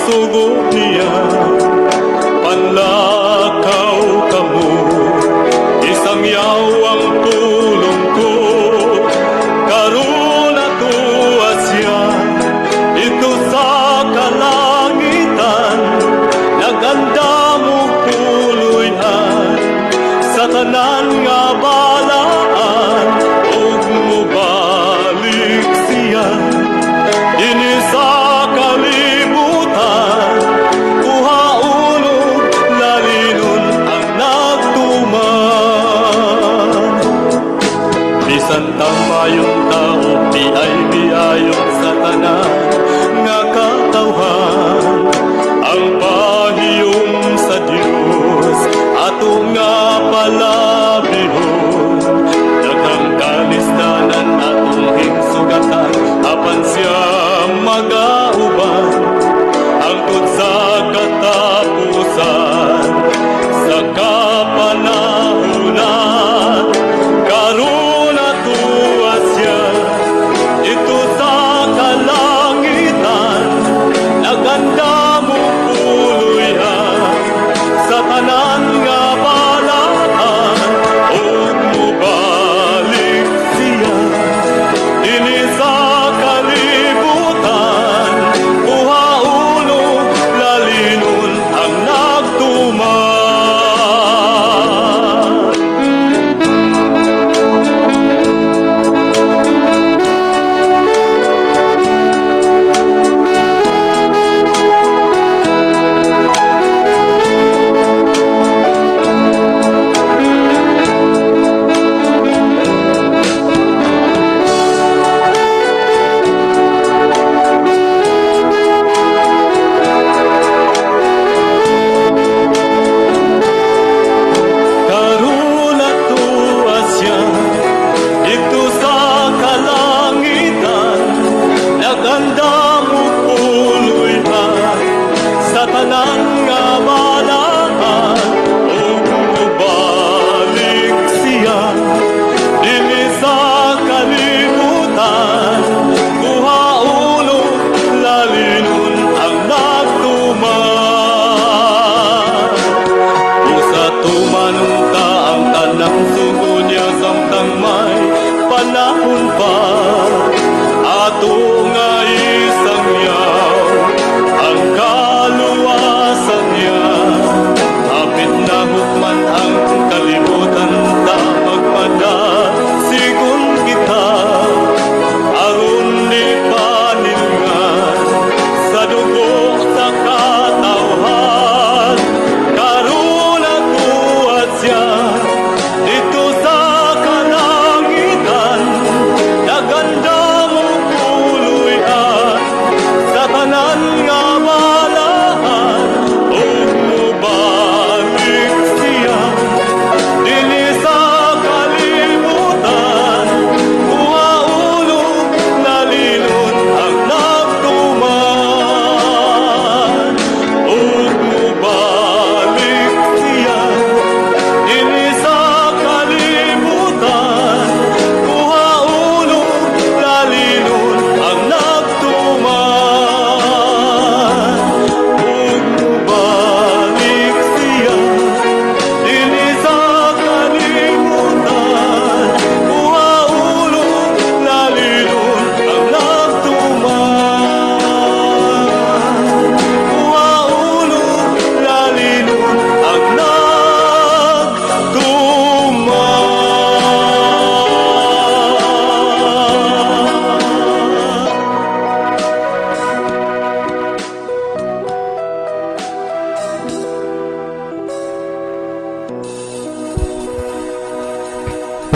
sugo niya. Panlakaw kamo, isang yaw ang pulong ko. Karon atoa siya dito sa kalangitan, naganda mo puloy-an sa tanan nga balaan, ug mobalik siya dinhi sa kalibutan, kuhaon og lalinon ang nagtuman. Bisan tamayon tao, biay-biayon sa tanan nga katawhan, ang pahiyom sa Dios ato nga palabihon. Daghang kalisdanan atong hingsugatan, apan siya magauban hangtod sa katapusan, sa kapanahunan. Karon atoa siya dito sa kalangitan, naganda mo puloy-an sa tanan nga balaan, ug mobalik siya dinhi sa kalibutan, kuhaon og lalinon ang nagtuman. Karon atoa siya dito sa kalangitan, naganda mo puloy-an sa tanan nga balaan, ug mobalik siya dinhi sa kalibutan, kuhaon og lalinon ang nagtuman. Usa tumanon ta ang tanang sugo niya samtang may panahon pa, ato nga isangyaw ang kaluwasan niya. Hapit na hukman ang kalibutan, ta magmada sigon kita, aron di panilngan sa dugo sa katawhan. Karon atoa siya dito sa kalangitan, naganda mo puloy-an sa tanan nga balaan, ug mobalik siya dinhi sa kalibutan, kuhaon og lalinon ang nagtuman. Ug mobalik siya dinhi sa kalibutan, kuhaon og lalinon ang nagtuman. Ug mobalik siya dinhi sa kalibutan, kuhaon og lalinon ang nagtuman. Kuhaon og lalinon ang nagtuman.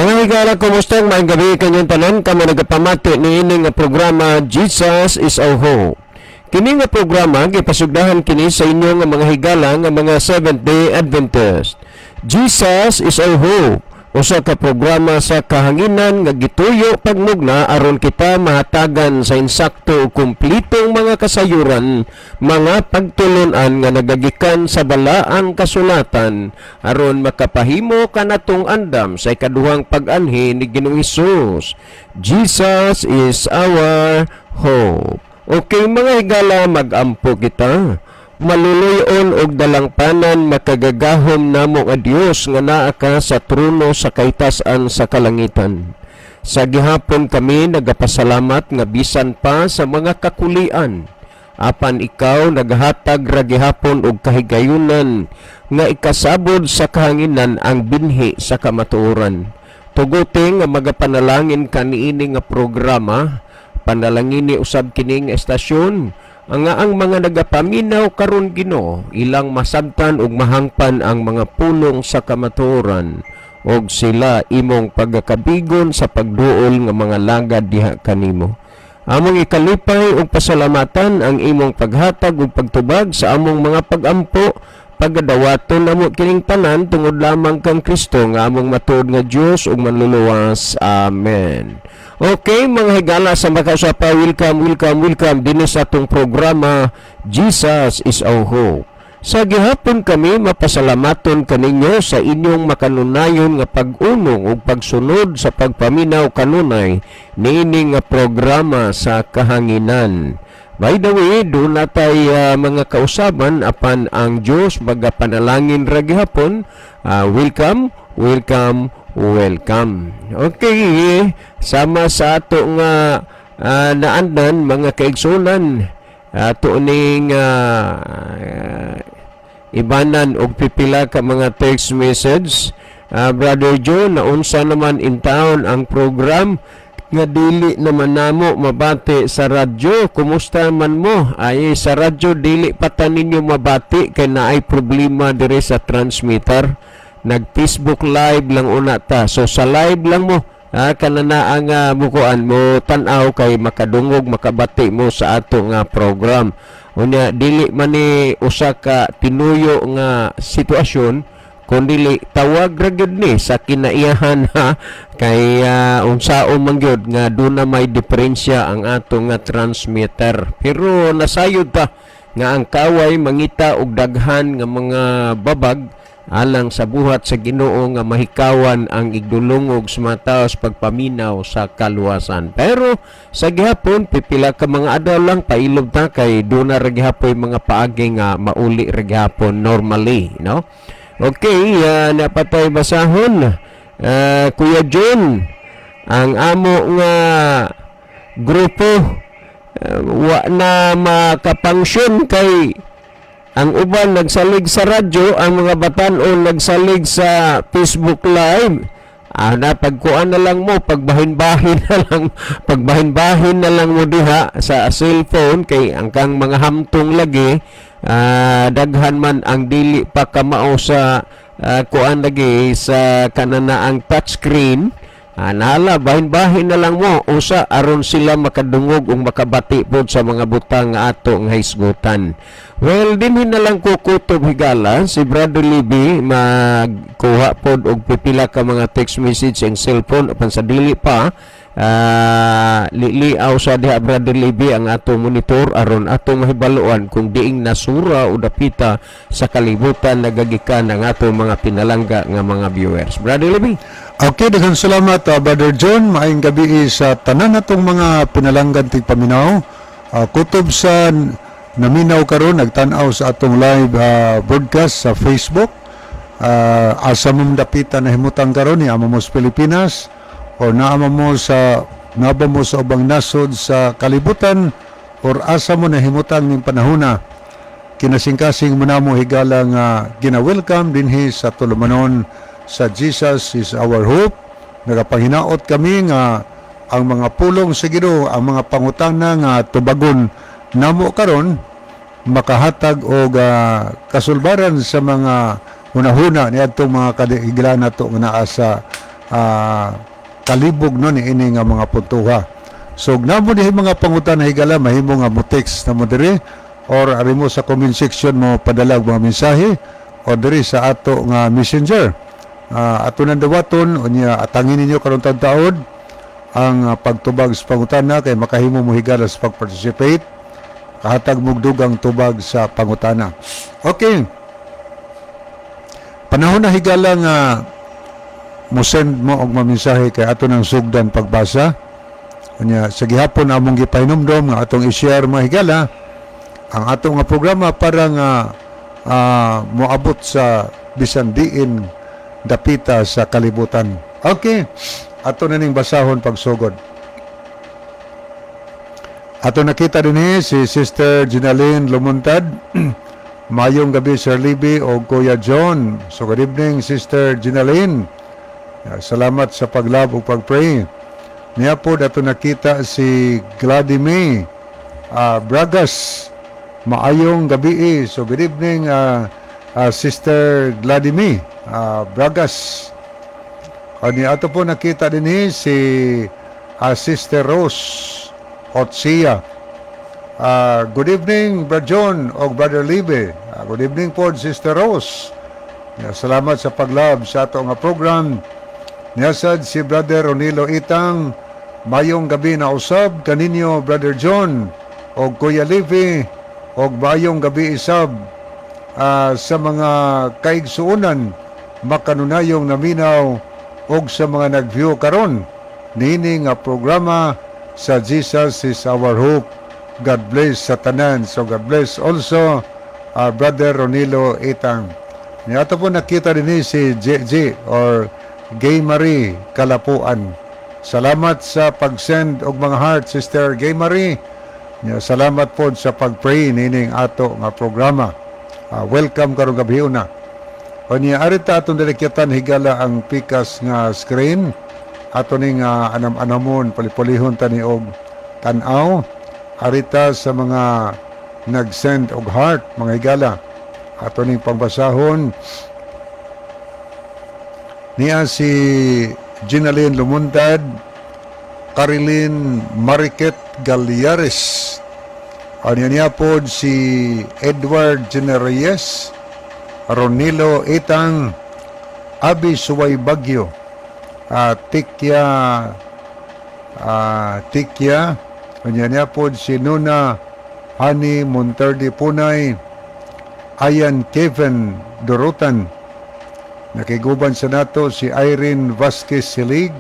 Mga higala, kumusta? Maayong gabi kanyang tanan, kamo nagapamati niini nga programa Jesus is Our Hope. Kini nga programa gipasugdahan kini sa inyo nga mga higala nga mga Seventh-day Adventist. Jesus is Our Hope, usa ka programa sa kahanginan nga gituyo pagmugna aron kita mahatagan sa insakto ug kumplitong mga kasayuran, mga pagtulon-an nga nagagikan sa balaang kasulatan aron makapahimo kanatong andam sa ikaduhang pag-anhi ni Ginoong Hesus. Jesus is our hope. Okay, mga higala, magampo kita. Maluluyon og dalangpanan, makagagahom namo nga Dios nga naa ka sa trono sa kaitasan sa kalangitan. Sa gihapon kami nagapasalamat nga bisan pa sa mga kakulian, apan ikaw naghatag ra gihapon og kahigayunan nga ikasabod sa kahanginan ang binhi sa kamatuoran. Tuguti nga magapanalangin kaniini nga programa, panalangini usab kini nga estasyon, ang mga nagapaminaw karon, Ginoo, ilang masabtan ug mahangpan ang mga pulong sa kamatuoran og sila imong pagakabigon sa pagduol nga mga lagad diha kanimo. Among ikalipay ug pasalamatan ang imong paghatag ug pagtubag sa among mga pagampo. Pagadawaton namo kining tanan tungod lamang kang Kristo nga among matuod nga Dios ug Manluluwas. Amen. Okay, mga higala, sa makausapa, welcome, welcome, welcome dinhi sa atong programa Jesus is Our Hope. Sa gihapon kami mapasalamaton kaninyo sa inyong makanunayon nga pag-unong ug pagsunod sa pagpaminaw kanunay niini nga programa sa kahanginan. By the way, duna tay mga kausaban apan ang Dios magapanalangin ra gihapon. Welcome, welcome, welcome. Okay, sama sa ato nga naandan, mga kaigsunan, ato ning ibanan og pipila ka mga text message. Brother Joe, naunsa naman in town ang program nga dili naman namo mabati sa radyo? Kumusta man mo? Ay, sa radyo dili pa ta ninyo mabati kay naay problema dire sa transmitter. Nag Facebook Live lang una ta. So sa live lang mo kanana ang mukuan mo tan-aw kay makadungog, makabati mo sa ato nga program. Unya dili man ni usa ka tinuyo nga sitwasyon kun dili tawag ra gyud ni sa kinaiyahan, ha, kay unsaon man gyud nga duna may diferensya ang ato nga transmitter, pero nasayod ta nga ang kaway mangita og daghan nga mga babag alang sa buhat sa Ginoo nga mahikawan ang igdulungog sa mga tao sa pagpaminaw sa kaluwasan. Pero sa gihapon, pipila ka mga adlaw lang pailob ta kay duna ra gihapoy mga paagi nga mauli ra gihapon normally, no? Okay, napatay basahon. Kuya John, ang amo nga grupo wa na makapangsyon kay ang uban nagsalig sa radyo, ang mga batan-on nagsalig sa Facebook Live. Na pagkuan na lang mo, pagbahin-bahin na lang, pagbahin-bahin na lang mo diha sa cellphone kay ang kang mga hamtong lagi, daghan man ang dili pa kamao sa kuan lagi sa kananaang touchscreen. Nala, bahin-bahin na lang mo usa aron sila makadungog ug makabati pod sa mga butang nga ato nga hisgutan. Well, dinhi na lang ko kutob, higala, si Brother Libby magkuha pod og pipila ka mga text message ang cellphone apan sa dili pa, liliaw sa diha, Brother Libby, ang atong monitor aron atong mahibaluan kung diing nasura o dapita sa kalibutan nagagikan ang atong mga pinalangga nga mga viewers. Brother Libby. Okay, daghang salamat, Brother John. Maayong gabi sa tanan natong mga pinalanggan tigpaminaw. Kutob sa naminaw karon, nagtan-aw sa atong live broadcast sa Facebook. Asa mo dapita na himutang karon ni amo mo sa Pilipinas or naaba mo sa ubang nasod sa kalibutan or asa mo na himutang ning panahona, kinasingkasing mo namo, higala, nga gina-welcome dinhi sa tulumanon sa Jesus is Our Hope. Nagapanghinaot kami nga ang mga pulong sa Ginoo, ang mga pangutana nga tubagon namo karon makahatag og kasulbaran sa mga hunahuna niadtong mga kaigla nato nga naa sa kalibog, no, ni ini nga mga puntuha. So namo dihi mga pangutana, higala, mahimo nga mo text na mo diri or ari mo sa comment section mo padala og mga mensahe or diri sa ato nga Messenger. Ato nang dawaton unya atangin ninyo karon taod ang pagtubag sa pangutana kay makahimo mo, higala, sa pag-participate, kahatag mo dugang tubag sa pangutana. Okay. Panahon na, higala, nga mo send mo og mga mensahe kay ato nang sugdan pagbasa. Unya sa gihapon among gipahinumdom nga atong i-share, mga higala, ang atong nga programa para nga moabot sa bisan diin dapita sa kalibutan. Okay, ato na ning basahon pagsugod. Ato nakita dinhi si Sister Ginaline Lumuntad. "Mayong gabi, Sir Libby o Kuya John." So good evening, Sister Ginaline. Salamat sa pag-love ug pag-pray. Niya po ato nakita si Gladimir Bragas. "Maayong gabi." So good evening, Sister Gladimir Bragas. Ani ato po nakita dinhi si Sister Rose Otsia. "Good evening, Brother John o Brother Libe." Good evening po, Sister Rose. Yeah, salamat sa pag-love sa ato nga program. Niyasad si Brother Ronilo Itang. "Mayong gabi na usab kaninyo, Brother John o Kuya Levi, og mayong gabi isab sa mga kaigsuonan makanunayong naminaw og sa mga nag-view karon niini nga programa sa Jesus is Our Hope. God bless sa tanan." So God bless also our Brother Ronilo Itang. Niato po nakita din si JJ or Gay Marie Kalapuan. "Salamat sa pag-send og mga heart, Sister Gay Marie. Nya, salamat po sa pag-pray nining ato nga programa." Welcome karong gabi una. O niya, arita atong dalikyatan, higala, ang pikas nga screen. Ato ning anam-anamon, palipulihon tani og tan-aw. Arita sa mga nag-send og heart, mga higala. Ato ning pangbasahon. Niya si Ginaline Lumuntad, Carilyn Mariket Galliares. Ano niya po si Edward Genereyes, Ronilo Itang, Abi Suway Bagyo, Tikya, Tikya, ano niya po si Nuna Hani Monterde Punay, Ayan Kevin Dorotan. Nakiguban sa nato si Irene Vasquez Silig,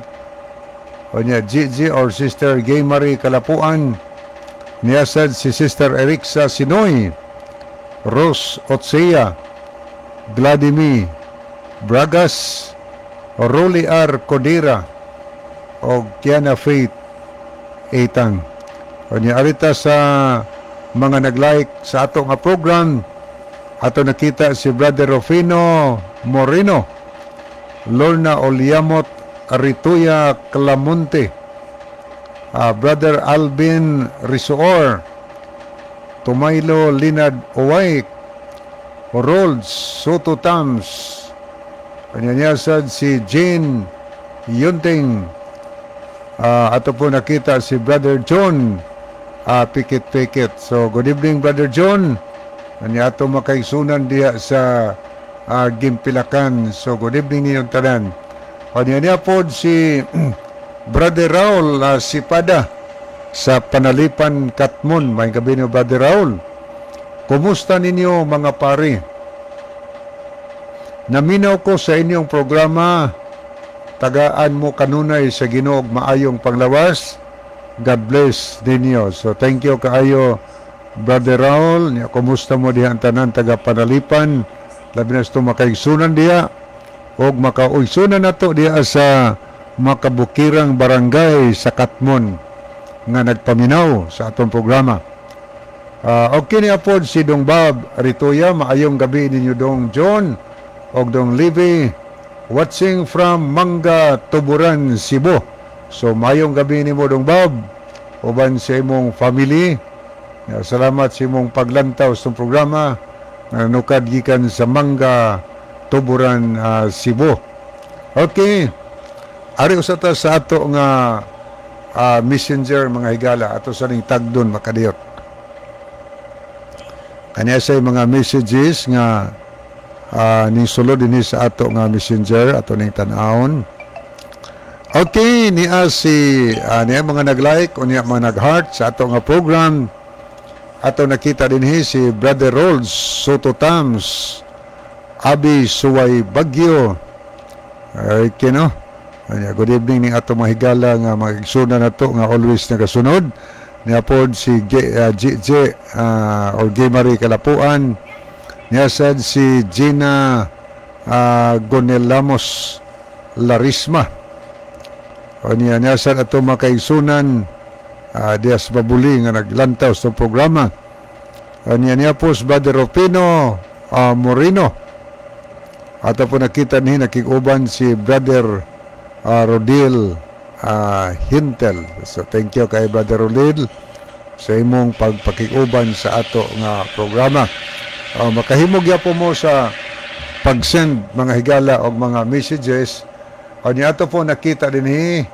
o niya Gigi or Sister Gay Marie Kalapuan, niyasad si Sister Erixa Sinoy, Rose Otsea, Vladimir Bragas, Rolly R. Codera, o Kiana Faith Etang. O niya arita sa mga nag-like sa ato nga program, ato nakita si Brother Rufino Moreno, Lorna Oliamot Rituya Clamonte, Brother Alvin Risuor, Tumaylo Linad Uway, Rolds Soto Tams, kanyanyasad si Jane Yunting, ato po nakita si Brother John Pikit Pikit. So good evening, Brother John. Kanya ato makaigsunan diha sa Gimpilakan. So good evening ninyong tanan. Kanya niya po si Brother Raul Sipada sa Panalipan, Katmon. May gabi niyo, Brother Raul. "Kumusta ninyo, mga pare? Naminaw ko sa inyong programa. Tagaan mo kanunay sa Ginoo og maayong panglawas. God bless ninyo." So thank you kaayo, Brother Raul. Nya, kumusta mo diha ang tanan taga Panalipan? Labi na sa makaigsunan diha og makaugsunan nato diha sa makabukirang barangay sa Katmon nga nagpaminaw sa atong programa. Okay niya po si Dong Bob Rituya. "Maayong gabi ninyo, Dong John og Dong Livy. Watching from Manga, Tuburan, Cebu." So maayong gabi nimo, Dong Bob, uban sa imong family. Ya, salamat sa imong paglantaw sa programa nanukad gikan sa Manga, Tuburan, Cebu. Okay. Ari usa ta sa ato nga messenger, mga higala, ato sa ning tagdon makadiyot. Kanya sa mga messages nga ning sulod dinhi sa ato nga messenger, ato ning tan-awon. Okay, niya si niya mga nag-like o niya mga nag-heart sa ato nga program. Ato nakita dinhi si Brother Rolls Soto Tams, Abi Suway Bagyo. Okay, no? Anya, good evening ning ato mga higala nga mga igsoona nato nga always nagasunod. Niya pod si G, GJ or G. Marie Kalapuan. Niya sad si Gina Gonelamos Larisma. O niya niya sad ato mga kaigsunan diya sa Babuli nga naglantaw sa programa. O niya niya po si Brother Rufino Moreno. Ato po nakita ni nakig-uban si Brother Rodil Hintel. So thank you kay Brother Rodil sa imong pagpakig-uban sa ato nga programa. Makahimog po mo sa pag-send, mga higala, og mga messages. O niya ato po nakita dinhi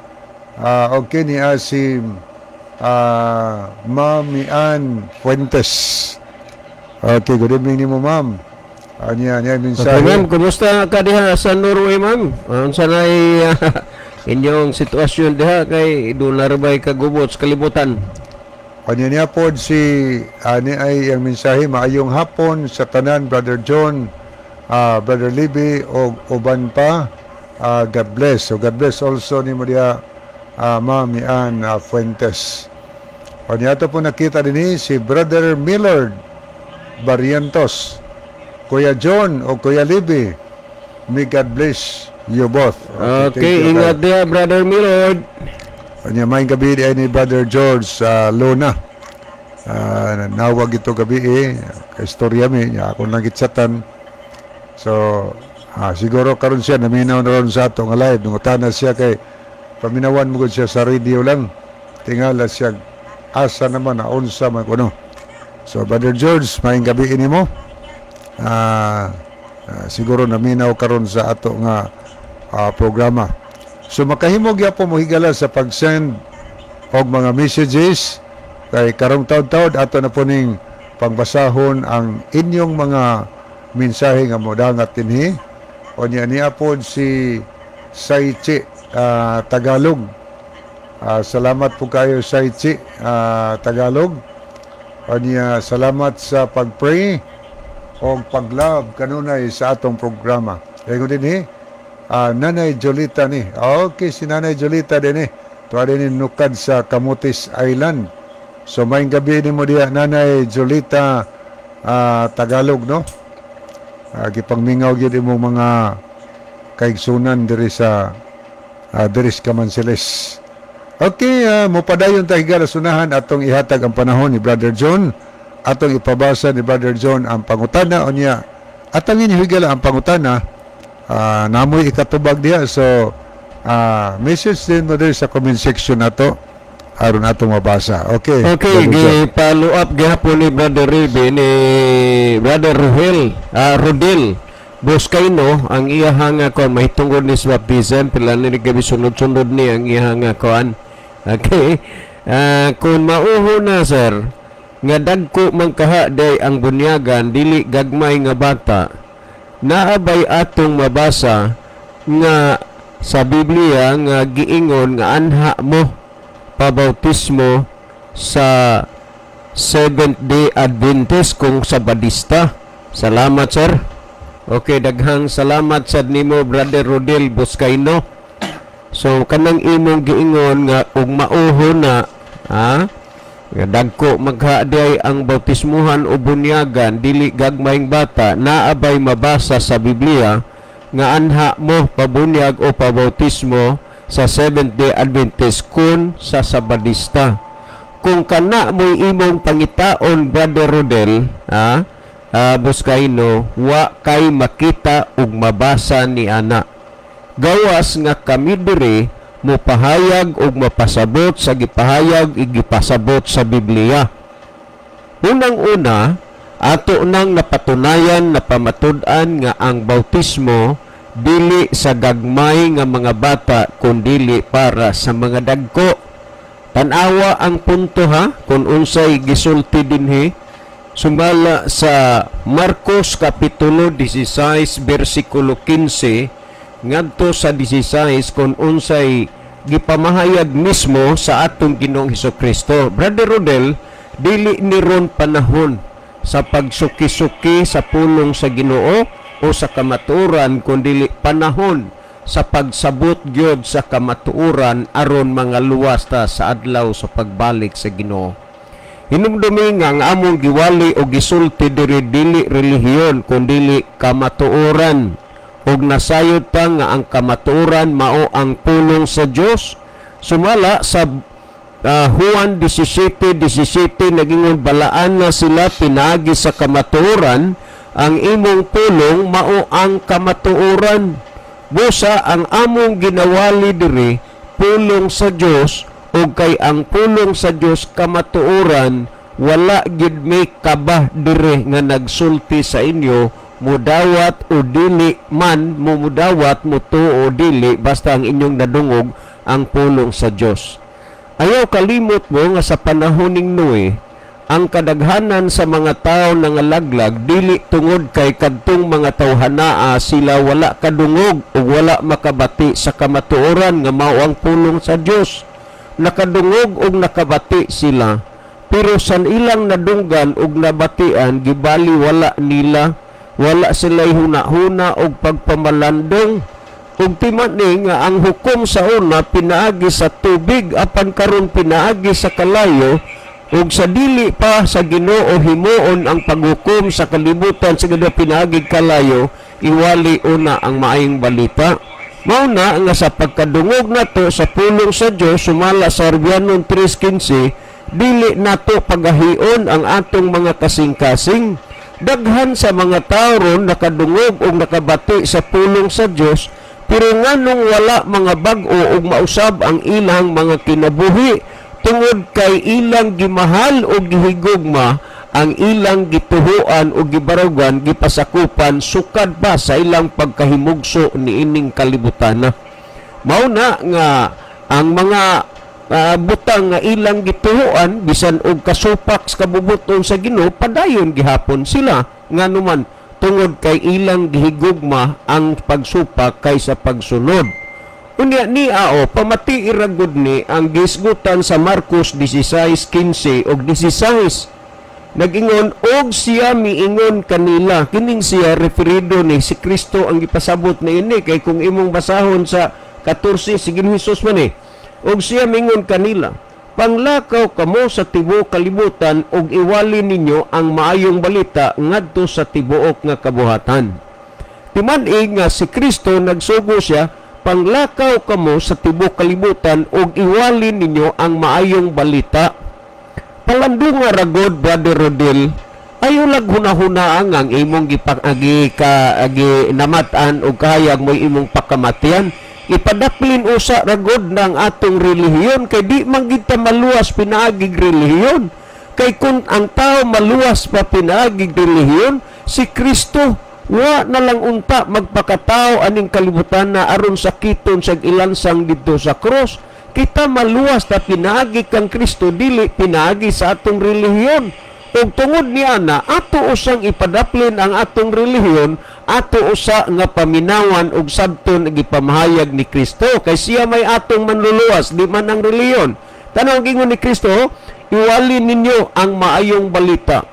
okay niya si Ma'am Ann Fuentes. Okay, good evening nimo, ma'am. Niya niya mensahe. Okay, ma'am, kumusta ka diha sa Norway, ma'am? Unsa na inyong sitwasyon diha kay doon na ba'y kagubot sa kalibutan? Kanya niya po si ani ay ang mensahe: "Maayong hapon sa tanan, Brother John, Brother Libby o uban pa. God bless." So God bless also nimo diha, Ma'am Ann Fuentes. Kanya ato po nakita din si Brother Millard Barrientos. "Kuya John o Kuya Libby, may God bless you both." Okay, thank you. Ingat diha, Brother Millard. Kanya may gabi ay ni Brother George Luna. Nawag ito gabi eh. Istorya mi, niya ako lang gitsatan. So, siguro karon siya naminaw na ron sa ato nga live. Nungutana siya kay paminawan mo gud siya sa radio lang. Tingala siya asa naman na unsa man kuno. So Brother George, maayong gabi nimo. Siguro naminaw karon sa ato nga programa. So makahimog po mo, higala, sa pag-send og mga messages kay karong taud-taud ato na po ning pangbasahon ang inyong mga mensahe nga modangat dinhi. O niya niya po si Saichi Tagalog. Salamat po kayo, Saichi Tagalog. O niya, salamat sa pag-pray o pag-love kanunay sa atong programa. Kaya dinhi, Nanay Jolita ni. Okay, si Nanay Jolita din eh. Tuwa din nukad sa Camotes Island. So maayong gabi nimo diya, Nanay Jolita Tagalog, no? Gipangmingaw gyud imong mga kaigsunan diri sa Kamansiles. Okay, mopadayon ta, higala, sunahan atong ihatag ang panahon ni Brother John. Atong ipabasa ni Brother John ang pangutana unya. Atangin higala ang pangutana. Namoy ikatubag diha, so message din mo diri sa comment section nato aron ato mabasa. Okay. Okay, Brother John. Gi-follow up gihapon ni Brother Ribe ni Brother Ruhel, Rodel Boscaino ang iyahang kuan mahitungod ni sa baptism, pila ni gabi sunod-sunod ni ang iyahang kuan. Okay. Kung mauho na, sir, nga dagko man kaha day ang bunyagan dili gagmay nga bata, naabay atong mabasa nga sa Biblia nga giingon nga anha mo pabautismo sa Seventh Day Adventist kung Sabadista? Salamat, sir. Okay, daghang salamat sad nimo, Brother Rodel Boscaino. So kanang imong giingon nga ug mauho na ha nga dagko maghaday ang bautismuhan o bunyagan dili gagmayng bata, naabay mabasa sa Biblia nga anha mo pabunyag o pabautismo sa Seventh Day Adventist kun sa Sabadista? Kung kana mo'y imong pangitaon, Brother Rodel Boscaino, wa kay makita ug mabasa ni ana, gawas nga kami diri mopahayag ug mapasabot sa gipahayag igipasabot sa Biblia. Unang-una, ato nang napatunayan na pamatud-an nga ang bautismo dili sa gagmay nga mga bata kundili para sa mga dagko. Tan-awa ang punto ha, kung unsay gisulti dinhi sumala sa Marcos Kapitulo 16 bersikulo 15 ngadto sa 16, kung unsay gipamahayag mismo sa atong Ginoong Kristo. Brother Rodel, dili ni ron panahon sa pagsuki-suki sa pulong sa Ginoo o sa kamatuoran, kundili panahon sa pagsabot gyud sa kamatuoran aron mga luwas ta sa adlaw sa pagbalik sa Ginoo. Hinumdumi nga ang among giwali o gisulti diri dili relihiyon kundili kamatuoran, ug nasayod pa nga ang kamatuoran mao ang pulong sa Dios. Sumala sa Juan 17:17, nagingon, "Balaan na sila pinaagi sa kamatuoran, ang imong pulong mao ang kamatuoran." Busa ang among ginawali diri pulong sa Dios, ug kay ang pulong sa Dios kamatuoran, wala gid may kaba diri nga nagsulti sa inyo, mudawat o dili man mo mudawat, mutuo o dili, basta ang inyong nadungog ang pulong sa Dios. Ayaw kalimot mo nga sa panahon ning Noe, ang kadaghanan sa mga tao nangalaglag dili tungod kay kadtong mga tawhanaa sila wala kadungog o wala makabati sa kamatuoran nga mao ang pulong sa Dios. Nakadungog og nakabati sila, pero san ilang nadunggan og nabatian, gibali wala nila, wala sila huna-huna og pagpamalandong. Ug timan ni nga ang hukom sa una pinaagi sa tubig, apan karon pinaagi sa kalayo, ug sa dili pa sa Ginoo himuon ang paghukom sa kalibutan sa Ginoo pinaagi kalayo, iwali una ang maayong balita. Mao na nga sa pagkadungog nato sa pulong sa Dios sumala sa Romanos 3:15, dili nato pagahion ang atong mga kasing-kasing. Daghan sa mga tao ron nakadungog og nakabati sa pulong sa Dios, pero nganong wala mga bag-o ug mausab ang ilang mga kinabuhi? Tungod kay ilang gimahal o gihigugma ang ilang gituhuan o gibarugan, gipasakupan sukad pa sa ilang pagkahimugso niining kalibutan. Mao na nga ang mga butang nga ilang gituhuan bisan og kasupak sa kabubuton sa Ginoo, padayon gihapon sila. Nganuman, tungod kay ilang gihigugma ang pagsupak kaysa pagsunod. Unya ni ao pamati iragod ni ang gisgutan sa Marcos 16:15 og 16. Nagingon, "Og siya miingon kanila." Kining siya referido ni si Kristo ang gipasabot ni ini, kay kung imong basahon sa 14, sige Hesus man eh. "Og siya miingon kanila, panglakaw kamo sa tibuok kalibutan ug iwali ninyo ang maayong balita ngadto sa tibuok nga kabuhatan." Timan-i nga si Kristo nagsugo siya, panglakaw kamo sa tibuok kalibutan ug iwali ninyo ang maayong balita. Palandunga ragod, Brother Rodel, ayo lag hunahunaan ang imong gipag-agi ka agi namatan og kahayag mo imong pakamatian. Ipadaplin usa ragod ng atong relihiyon, kay di man gid ta maluwas pinaagig relihiyon. Kay kung ang tao maluwas pa pinaagig relihiyon, si Kristo wa na lang unta magpakatao aning kalibutan na aron sakiton sa ilansang didto sa krus. Kita maluwas ta pinaagi kang Kristo, dili pinaagi sa atong relihiyon. Ug tungod niya na ato usang ipadaplin ang atong relihiyon, ato usa nga paminawan og sabton gipamahayag ni Kristo, kay siya may atong manluluwas, di man ang relihiyon. Tanaw gingon ni Kristo, iwali ninyo ang maayong balita.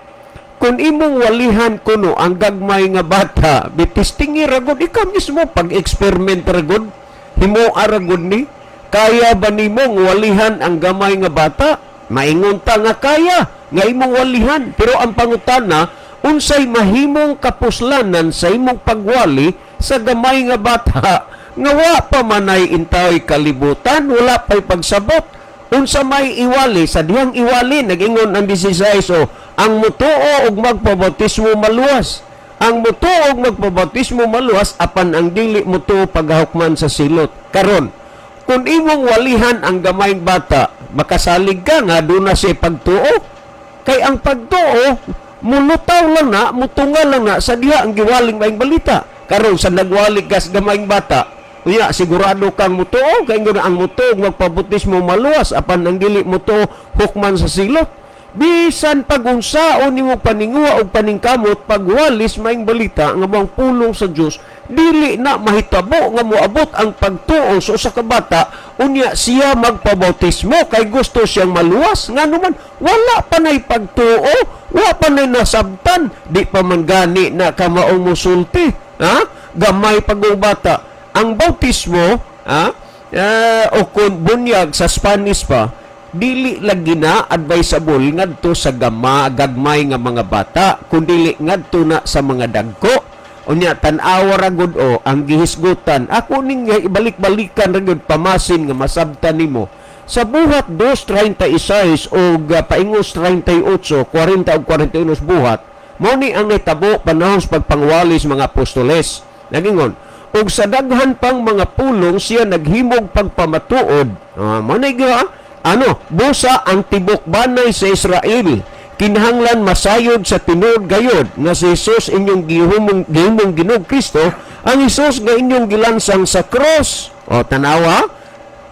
Kung imong walihan kuno ang gagmay nga bata, bitistingi ragod ikaw mismo, pag-experiment ragod, himoa ragod ni, kaya ba nimong walihan ang gamay nga bata? Maingon ta nga kaya nga imong walihan, pero ang pangutana, unsay mahimong kapuslanan sa imong pagwali sa gamay nga bata nga wa pa manay intaway kalibutan, wala pa'y pagsabot? Unsa may iwali sa dihang iwali? Nag-ingon ang 16, o ang mutuo og magpabautismo maluwas. Ang mutuo og magpabautismo maluwas, apan ang dili mutuo paghahukman sa silot. Karon, kung imong walihan ang gamayng bata, makasalig ka nga doon na siya pagtuo? Kay ang pagtuo, mulutaw lang na, mutunga lang na sa diha ang giwaling maayong balita. Karon sa nagwalig ka sa gamayng bata, unya sigurado kang mutuo? Kay ingon ang mutuo magpabautismo maluwas, apan ang dili mutuo hukman sa silot. Bisan pagunsaon nimo paninguha og paningkamot pagwalis maayong balita nga bang pulong sa Dios, dili na mahitabo nga moabot ang pagtuo sa usa ka bata, unya siya magpabautismo kay gusto siyang maluwas. Ngano man, wala pa nay pagtuo, wa pa nay nasabtan, di pa man gani na kamaong musulti, ha? Gamay pag bata. Ang bautismo, o kung bunyag sa Spanish pa, dili lagi na advisable ngadto sa gagmay nga mga bata, kundi ngadto na sa mga dagko. Unya tan-awa ra gud o ang gihisgutan. Ako ning ibalik-balikan ra gud pamasin nga masabtan nimo. Sa Buhat 2:36 og paingos 38, 40 ug 41 Buhat, mao ni ang nahitabo panahon sa pagpangwali sa mga apostoles. Nagingon, ug sa daghan pang mga pulong siya naghimog pagpamatuod. Mao ni ano, busa ang tibok banay sa Israel kinahanglan masayod sa tinuod gayod nga si Jesus inyong gihimong Ginoong Kristo, ang Jesus nga inyong gilansang sa cross. O tanawa,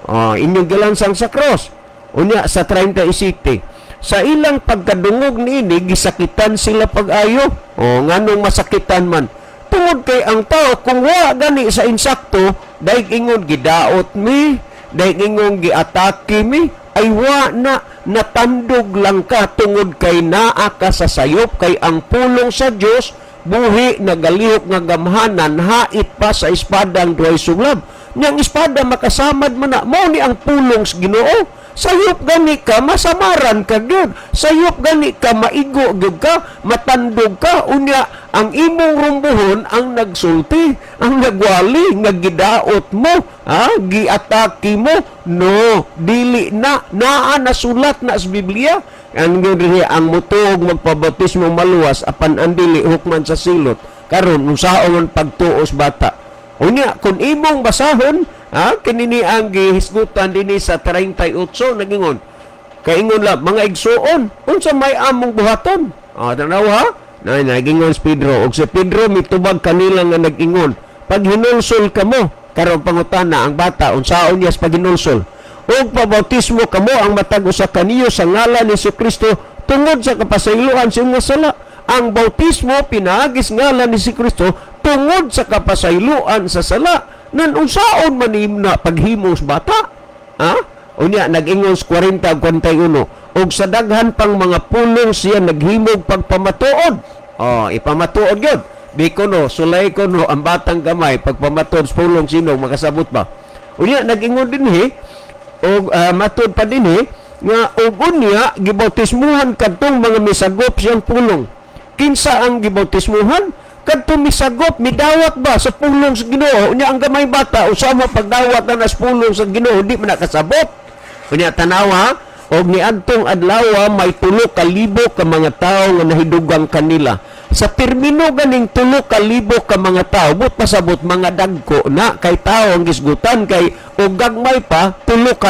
o, inyong gilansang sa cross. Unya sa 37, sa ilang pagkadungog niini gisakitan sila pag-ayo. O nganong masakitan man? Tungod kay ang tao kung wa gani sa insakto, dahil ingon gidaot mi, dahil ingon giatake mi, ay wa na, natandog lang ka tungod kay naa ka sa sayop, kay ang pulong sa Dios buhi, nagalihok nga gamhanan, hait pa sa espadang duhay suglab. Niyang espada makasamad man na, mao ni ang pulong sa Ginoo. Sayop gani ka, masamaran ka gyud. Sayop gani ka, maigo gyud ka, matandog ka. Unya ang imong rumbuhon ang nagsulti, ang nagwali nga gidaot mo, ha, giatake mo. No, dili na, naa nasulat na sa Biblia. Ang diri ang mutuog magpabautismo maluwas, apan ang dili hukman sa silot. Karon unsaon man pagtuos bata? Unya kung imong basahon, kinini ang gihisgutan dinhi sa 38, nagingon. Kaingon la mga igsuon, unsa may among buhaton? Tanaw ha? Nay nagingon si Pedro, og si Pedro mitubag kanila nga nag-ingon, paghinulsol kamo. Karon pangutana ang bata, unsaon niya sa paghinulsol? Og pabautismo kamo ang matag usa kaniyo sa ngalan ni Kristo tungod sa kapasayloan sa inyong sala. Ang bautismo pinaagis ngalan ni Kristo tungod sa kapasayloan sa sala. Nan unsaon man na paghimos bata? Ha? Unya nag-ingon sa 40 ug 41, og sa daghan pang mga pulong siya naghimog pagpamatuod. Oh, ipamatuod gyud. Di ko no, sulay ko no ang batang gamay pagpamatuod sa pulong sino makasabot ba? Unya nag-ingon dinhi og matud pa dinhi nga og unya gibautismuhan kadtong mga misagop siyang pulong. Kinsa ang gibautismuhan? Kadtong misagop, midawat ba sa pulong sa Ginoo? Unya ang gamay bata usa mo pagdawat na sa pulong sa Ginoo, di man nakasabot. Unya tanawa, og niadtong adlaw may 3,000 ka mga tawo nga nahidugang kanila. Sa termino ganing 3,000 ka mga tawo, but pasabot mga dagko na kay tawo ang gisgutan, kay og gagmay pa 3,000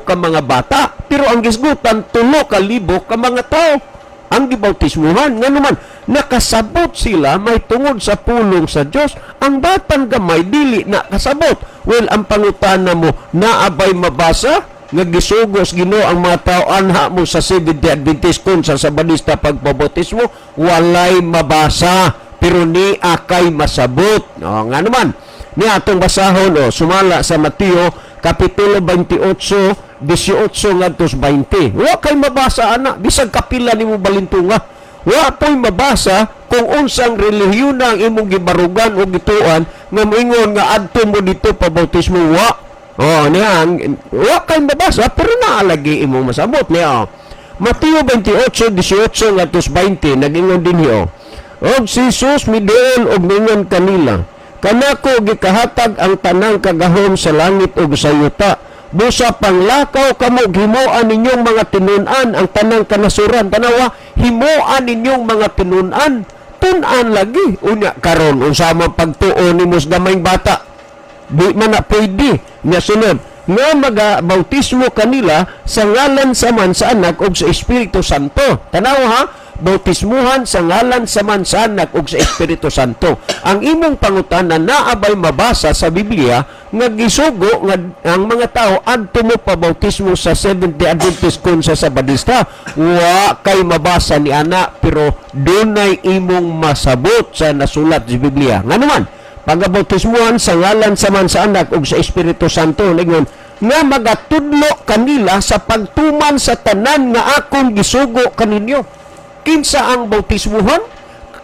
ka mga bata, pero ang gisgutan 3,000 ka mga tawo ang gibautismuhan. Nga naman nakasabot sila may tungod sa pulong sa Dios. Ang batang gamay dili na kasabot. Well, ang pangutana mo, naabay mabasa nga gisugos Ginoo ang mga tao anha mo sa Seventh-day Adventist kun sa Sabadista pagpabautismo? Walay mabasa, pero ni akay masabot. O, nga naman ni atong basahon, o, sumala sa Mateo kapitulo 28, 18 ngadto 20. Wa kay mabasa ana, bisag kapila nimo balintunga. Wa po'y mabasa kung unsang relihiyon na ang imong gibarugan o gituan nga moingon nga adto mo dito pabautismo, wa. Oh, niya, wa kay mabasa pero naalagi imong masabot niya. Mateo 28, 18 ngadto 20, nagingon dinhi o. Og si Jesus miduol og mingon kanila, kanako gikahatag ang tanang kagahom sa langit ug sa yuta. Busa panglakaw kamo, himuan ninyong mga tinun-an ang tanang kanasuran. Tanawa, himuan ninyong mga tinun-an. Tun-an lagi. Unya karon unsa man pagtuo nimo sa gamayng bata? Di man na pwede. Nya sunod, nga magabautismo kanila sa ngalan sa man sa Anak ug sa Espiritu Santo. Tanawa ha, bautismuhan sa ngalan sa man sa Anak ug sa Espiritu Santo. Ang imong pangutana, naabay mabasa sa Biblia nga gisugo nga ang mga tao adto mo pabautismo sa Seventh-day Adventist kun sa Sabadista? Wa kay mabasa ni ana, pero dunay imong masabot sa nasulat sa Biblia. Nganuman, pagabautismuhan sa ngalan sa man sa Anak ug sa Espiritu Santo, ningon nga magatudlo kanila sa pagtuman sa tanan nga akong gisugo kaninyo. Kinsa ang bautismuhan?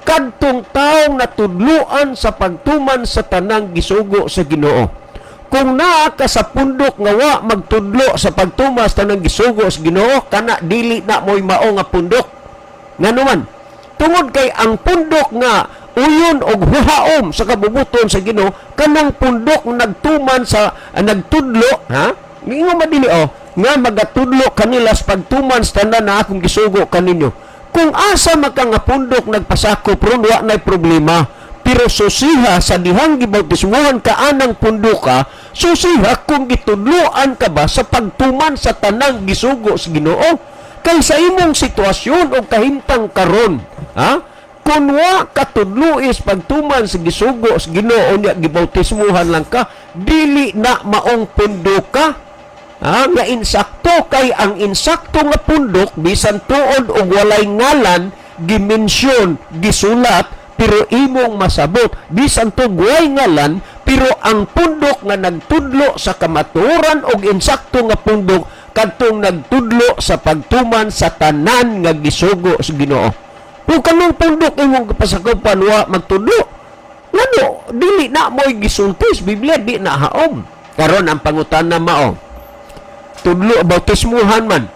Kadtong taong natudluan sa pagtuman sa tanang gisugo sa Ginoo. Kung naa ka sa pundok nga wa magtudlo sa pagtuman sa tanang gisugo sa Ginoo, kana dili na mo'y mao nga pundok. Nganuman, tungod kay ang pundok nga uyon og huhaom sa kabubuton sa Ginoo, kanang pundok nagtuman sa nagtudlo, ha? Ingon madili oh, nga magatudlo kanila sa pagtuman sa tanan na akong gisugo kaninyo. Kung asa maka nga pundok nagpasakop ron, wa nay problema. Pero susiha sa dihang gibautismuhan ka anang punduka, susiha kung gitudloan ka ba sa pagtuman sa tanang gisugo sa Ginoo. Kay sa imong sitwasyon o kahimtang karon, ha? Kung wa katudluis pagtuman sa gisugo sa Ginoo niya, gibautismuhan lang ka, dili na maong punduka. Ha? Nga insakto, kay ang insakto nga pundok bisan tuod og walay ngalan gimensyon, gisulat, pero imong masabot bisan tuod walay ngalan, pero ang pundok nga nagtudlo sa kamatuoran og insakto nga pundok kadtong nagtudlo sa pagtuman sa tanan nga gisugo sa Ginoo. Kung kanong pundok imong kapasakupan wa magtudlo, ngano dili na mo'y gisulti sa Biblia, di na haom. Karon ang pangutana mao, tudlo bautismuhan man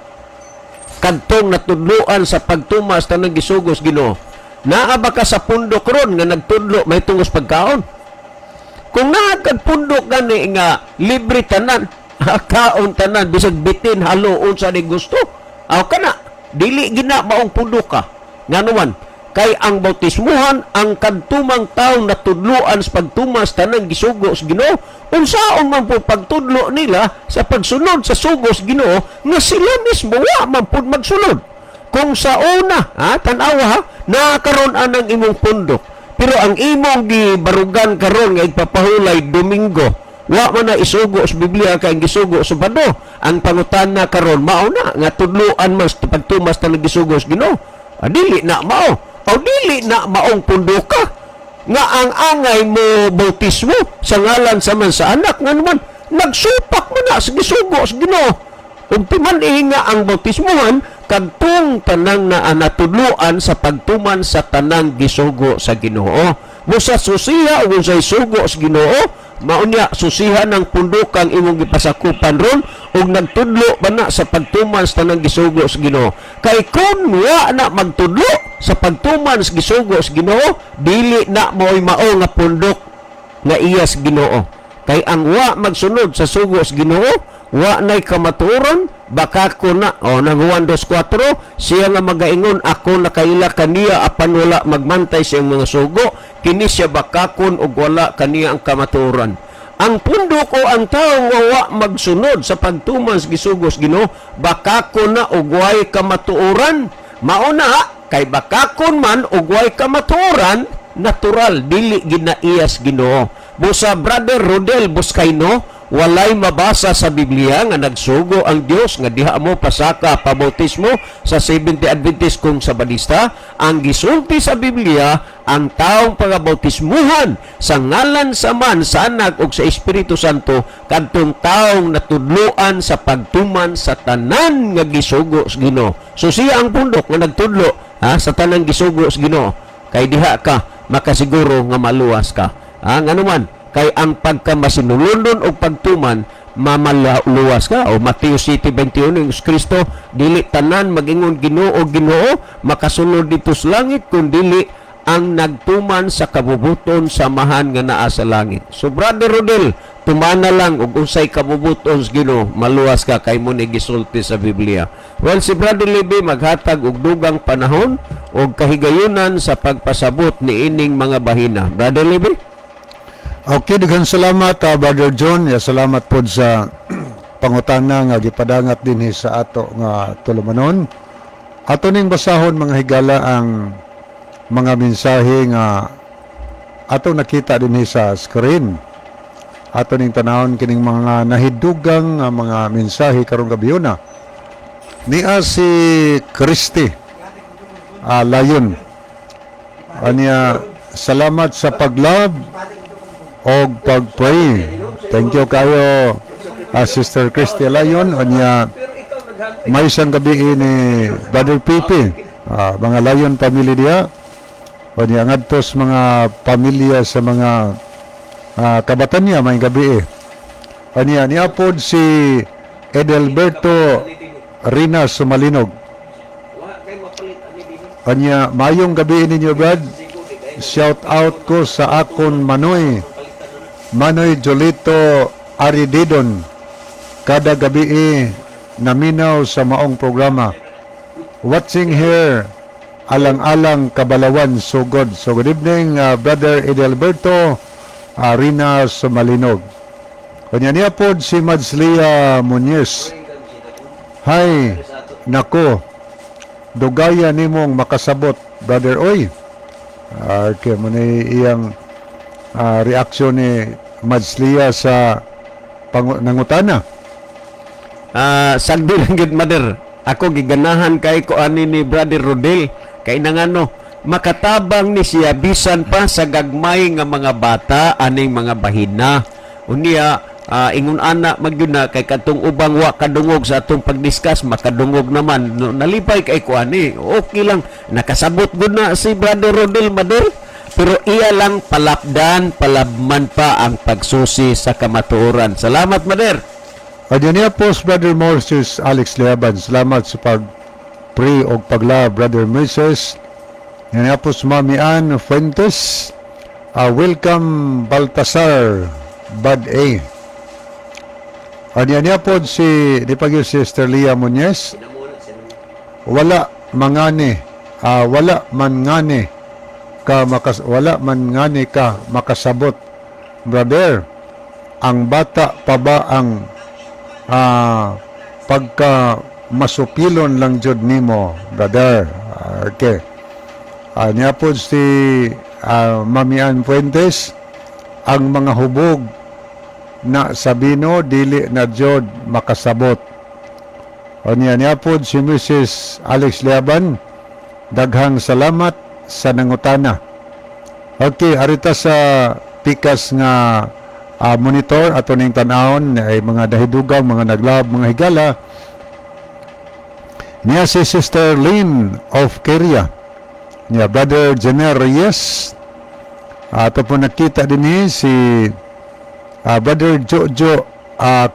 kadtong natudloan sa pagtumas tanang gisugo sa Ginoo, naa ba ka sa pundok ron nga nagtudlo may tungos pagkaon? Kung naa kag pundok gani nga libre tanan, kaon tanan bisag bitin halo unsa ni gusto, aw kana dili gina maong pundok ka. Nganuman kay ang bautismuhan ang kadtumang tawo natudloan sa pagtumas tanang gisugo sa Ginoo, unsaon man po pagtudlo nila sa pagsunod sa sugo sa Ginoo nga sila mismo wa man pud magsunod? Kung sa una, ha, tan-awa ha, nakaroon anang imong pundok, pero ang imong gibarugan karon nga igpapahulay Domingo, wa man na isugo sa Biblia kay ang gisugo sa Sabado. Ang pangutana karon mao na nga tudloan man sa pagtumas tanang gisugo sa Ginoo, dili na mao o dili na maong punduka nga ang angay mo bautismo sa ngalan sa man sa anak, nga naman nagsupak mo na sa gisugo sa Ginoo. Ug timan-i nga ang bautismuhan kadtong tanang na natudloan sa pagtuman sa tanang gisugo sa Ginoo. Busa susiha ug unsay sugo sa Ginoo, maunya susiha ng pundukang imong gipasakupan ron ug nagtudlo ba na sa pagtuman sa tanang gisugo sa Ginoo. Kay kun wa na magtudlo sa pagtuman sa gisugo sa Ginoo, dili na mo'y mao nga pundok nga iya sa Ginoo. Kay ang wa magsunod sa sugo sa Ginoo, wa na'y kamatuoran, baka ko na o nang Juan 2:4, siya nga magaingon ako nakaila kaniya apan wala magmantay sa iyang mga sugo, kini siya bakakon og wala kaniya ang kamatuoran. Ang pundok o ang tawo nga wa magsunod sa pagtuman sa gisugo sa Ginoo, bakakon na og way kamatuoran. Mao na kay bakakon man og way kamatuoran, natural dili ginaiyas Ginoo. Busa Brother Rodel Buscayno, walay mabasa sa Biblia nga nagsugo ang Dios nga diha mo pasaka pabautismo sa Seventh-day Adventist kung Sabadista. Ang gisulti sa Biblia, ang taong pagabautismuhan sa ngalan sa man sa Anak ug sa Espiritu Santo kadtong taong natudloan sa pagtuman sa tanan nga gisugo sa Ginoo. So siya ang pundok nga nagtudlo, ha, sa tanang gisugo sa Ginoo. Kay diha ka makasiguro nga maluwas ka. Ha, nganuman kay ang pagkamasinulondon o pagtuman, mamaluwas ka. O Mateo 7:21, ang Kristo, dili tanan magingon Ginoo, Ginoo makasulod dito sa langit, kun dili ang nagtuman sa kabubuton sa Amahan nga naa sa langit. So Brother Rodel, tumana lang og unsay kabubuton sa Ginoo, maluwas ka kay mo ni gisulti sa Biblia. Well, si Brother Libby maghatag og dugang panahon og kahigayunan sa pagpasabot ni ining mga bahina. Brother Libby? Okay, daghang salamat, Brother John. Ya, salamat pod sa pangutana nga gipadangat dinhi sa ato nga tulumanon. Ato ning basahon, mga higala, ang mga mensahe nga ato nakita dinhi sa screen. Ato ning tanawon kining mga nahidugang nga mga mensahe karong gabhiona. Nia si Christy Layon. Aniya, salamat sa pag-love og pag-pray. Thank you kayo, Sister Christy Layon. Aniya, may isang gabi ni Brother Pipi, mga Lion family diya. O niya ngadto sa mga pamilya sa mga kabatanya, maayong gabi. O niya niapod si Edelberto Rina Sumalinog. Anya, maayong gabi ninyo, Brad. Shout out ko sa akon manoy, Manoy Jolito Arididon. Kada gabi naminaw sa maong programa. Watching here, Alang-alang Kabalawan, Sugod. So good evening, Brother Edelberto Arina Sumalinog. Kanya niya po si Madslia Muñez. "Hay, nako, dugaya nimong makasabot, brother oy." Okay, mo ni iyang reaksyon ni Madslia sa nangutana. Sagdi lang gid, Mother. Ako giganahan kay ko ani ni Brother Rodel kay nangano makatabang ni siya bisan pa sa gagmay nga mga bata aning mga bahina. Unya ingon ana magyud na kay katong ubang wa kadungog sa atong pagdiscuss makadungog naman. No, nalipay kay ko ani. Okay lang nakasabot gud na si Brother Rodel, Mother. Pero iya lang palapdan, palabman pa ang pagsusi sa kamatuoran. Salamat, Mother. Adyan niya po si Brother Moses Alex Leaban. Salamat sa pag-pray o pagla, Brother Moses. Yan niya po si Mami Ann Fuentes. Welcome Baltasar Bad A. Adyan niya po si, di pa gyud si Sister Leah Muñez. "Wala man ngani ka makasabot, brother. Ang bata pa ba ang pagka masupilon lang jud nimo, brother?" Okay. Niya po si Mami Ann Fuentes, "Ang mga hubog na Sabino dili na jud makasabot." O niya niya po si Mrs. Alex Liaban, "Daghang salamat sa nangutana." Okay, arita sa pikas nga monitor ato ning tan-awon ay mga dahidugang, mga naglab, mga higala. Niya si Sister Lynn of Korea. Niya Brother Jenner Reyes. Ato po nakita din ni si Brother Jojo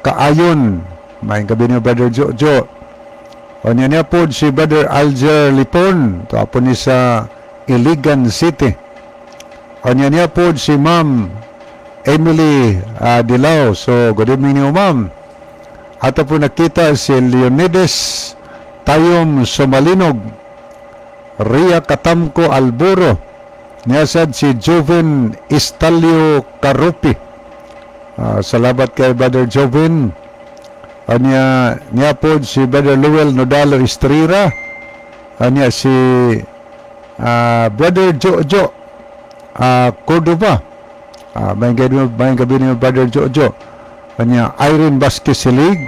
Kaayon. Maayong gabi niyo, Brother Jojo. O niya niya po si Brother Alger Lipon. Ito po ni sa Iligan City. O niya niya po si Ma'am Emily Dilao. So, good evening niyo, Ma'am. Ato po nakita si Leonides Tayom Sumalinog. Ria Katamko Alburo. Niyasad si Joven Istalio Karupi. Salamat kay Brother Joven. Anya niya po si Brother Luel Nodalo Estrera. Anya si Brother Jojo Cordova. Maayong gabi niyo, Brother Jojo. Anya Irene Vasquez Silig.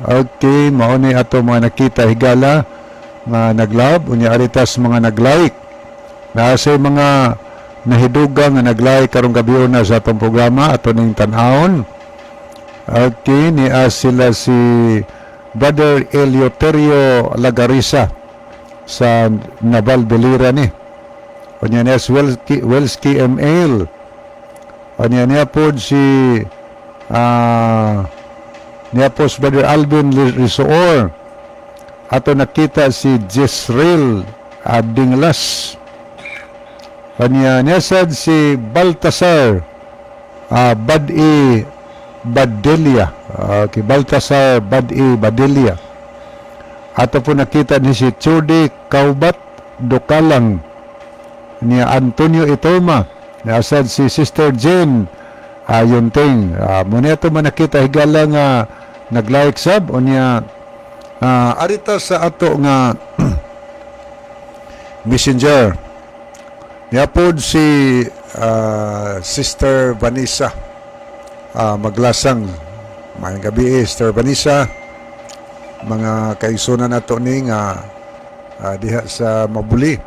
Okay, mao ni ato mga nakita higala nga naglove, unya aritas mga naglike. Naa sa mga nahidugang nga naglike karong gabi na sa atong programa, ato ning tan-awon. Okay, ni sila si Brother Eleuterio Lagarisa sa Naval Belira ni. Unya niya si Welski, Welski ML. Unya niya po si niya po si Brother Alvin Risoor. Ato nakita si Jezreel Dinglas. Kanya niya sad si Baltasar Badi Badelia. Okay, Baltasar Badi Badelia. Ato po nakita ni si Chudi Kaubat Dukalang, ni Antonio Itoma, niya sad si Sister Jane Ayunting. Muna ito man nakita higala nga nag-like sab, unya arita sa ato nga messenger. Niapod si Sister Vanessa Maglasang. Maayong gabi, Sister Vanessa. Mga kaigsunan nato ni nga diha sa Mabuli.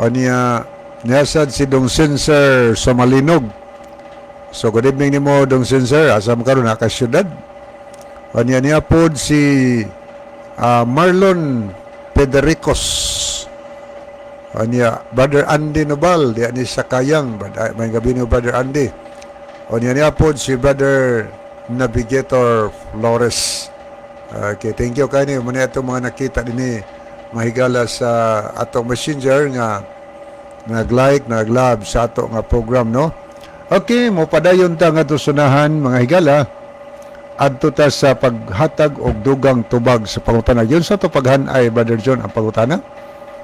O niya niyasad si Dong Sensor sa Malinog. So good evening nimo, Dong Sensor. Asa mo karon, naka syudad? O niya niya pod si Marlon Federicos. Anya Brother Andy Nobal diya ni sa Kayang. Maayong gabii ni Brother Andy. Unya niya pod si Brother Navigator Flores. Okay, thank you kani mo ni atong mga nakita dinhi, mahigala, sa atong Messenger nga nag-like, nag-love sa ato nga program, no. Okay, mo padayon ta nga sunahan, mga higala, adto ta sa paghatag og dugang tubag sa pangutana. Yun sa to paghan-ay, Brother John, ang pangutana.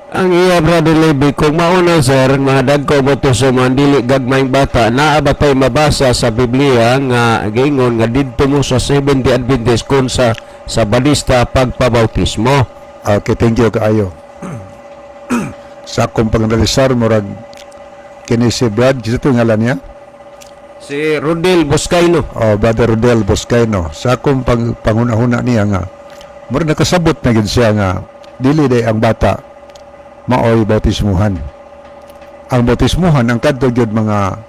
Ang iya, Brother Levi, kung mauna, sir, mga dagko mo to sa mga dili gagmayng bata, naa ba tay mabasa sa Biblia nga giingon nga didto mo sa Seventh-day Adventist kung sa Sabadista pagpabautismo? Okay, thank you kaayo. Sa akong panganalisar, murag kini si Brad, kinsa to ngalan niya? Si Rodel Boscaino. Oh, Brother Rodel Boscaino. Sa akong panghuna-huna niya nga murag nakasabot na gid siya nga dili day ang bata maoy bautismuhan. Ang bautismuhan ang kadto gyud mga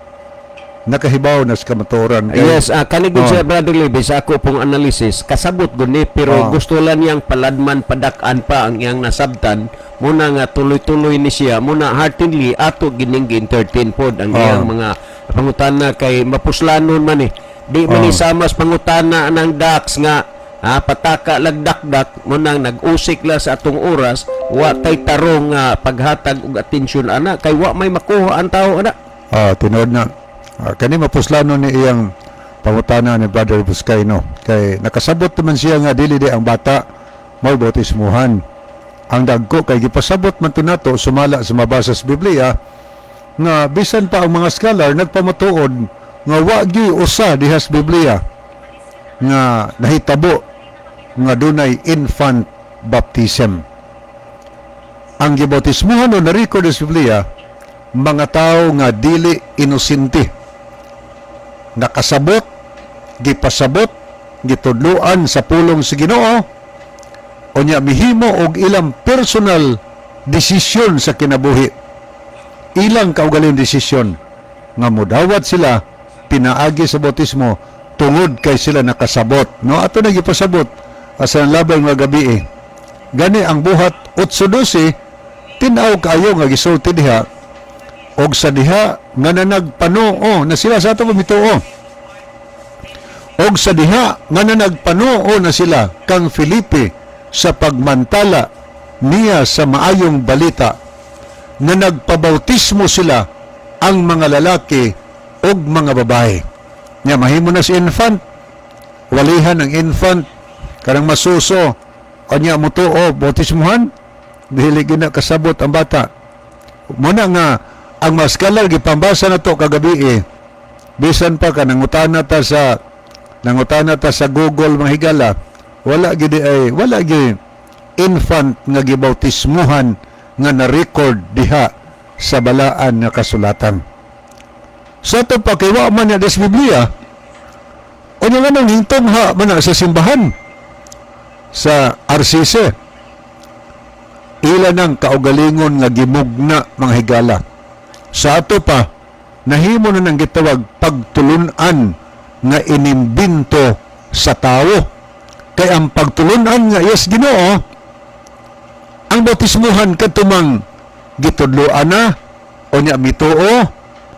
nakahibaw na sa kamatuoran. Yes, kani gud siya, Brother Levi, sa ako pong analysis, kasabot gud ni, pero gusto lang niyang paladman, padak-an pa ang iyang nasabtan muna nga tuloy-tuloy ni siya muna heartily ato gining gi-entertain pod ang iyang mga pangutana kay mapuslanon man eh. Di man ni sama sa pangutana ng dax nga pataka lagdakdak mo nang nag-usik la sa atong oras, wa tay tarong nga paghatag og atensyon ana kay wa may makuha ang tao ana. Ah, tinuod na. Kani mapuslano ni iyang pangutana ni Brother Buscayno. Kay nakasabot naman siya nga dili di ang bata mao bautismuhan. Ang dagko kay gipasabot man to nato sumala sa mabasa sa Biblia nga bisan pa ang mga scholar nagpamatuod nga wa gyud usa diha sa Biblia nga nahitabo nga dunay infant baptism. Ang gibautismuhan o na-record sa Biblia, mga tao nga dili inosente, nakasabot, gipasabot, gitudloan sa pulong sa Ginoo, unya mihimo og ilang personal desisyon sa kinabuhi, ilang kaugaling desisyon nga mudawat sila pinaagi sa bautismo tungod kay sila nakasabot, no. Ato na gipasabot asa labay nga gabi eh. Gani ang Buhat 8:12, tin-aw kaayo nga gisulti diha, og sa diha nga nanagpanuo na sila sa ato pamituo, og sa diha nga nanagpanuo na sila kang Felipe sa pagmantala niya sa maayong balita, na nagpabautismo sila ang mga lalaki ug mga babae. Nya mahimo na si infant, walihan ang infant kanang masuso, kanya mutuo, bautismuhan, dili gina kasabot ang bata. Muna nga ang mga scholar gipambasa na to kagabi eh. Bisan pa ka nangutana ta sa Google, mga higala, wala gid ay wala gid infant nga gibautismuhan nga na-record diha sa balaan nga kasulatan. Sa ato pa kay wa man niya sa Biblia, unya nga nang hintungha man na sa simbahan sa RCC. Ila nang kaugalingon nga gimugna, mga higala. Sa ato pa, nahimo na nang gitawag pagtulunan nga inimbento sa tao. Kay ang pagtulunan nga yes Ginoo, ang bautismuhan kadtumang gitudloan na, o niya mituo,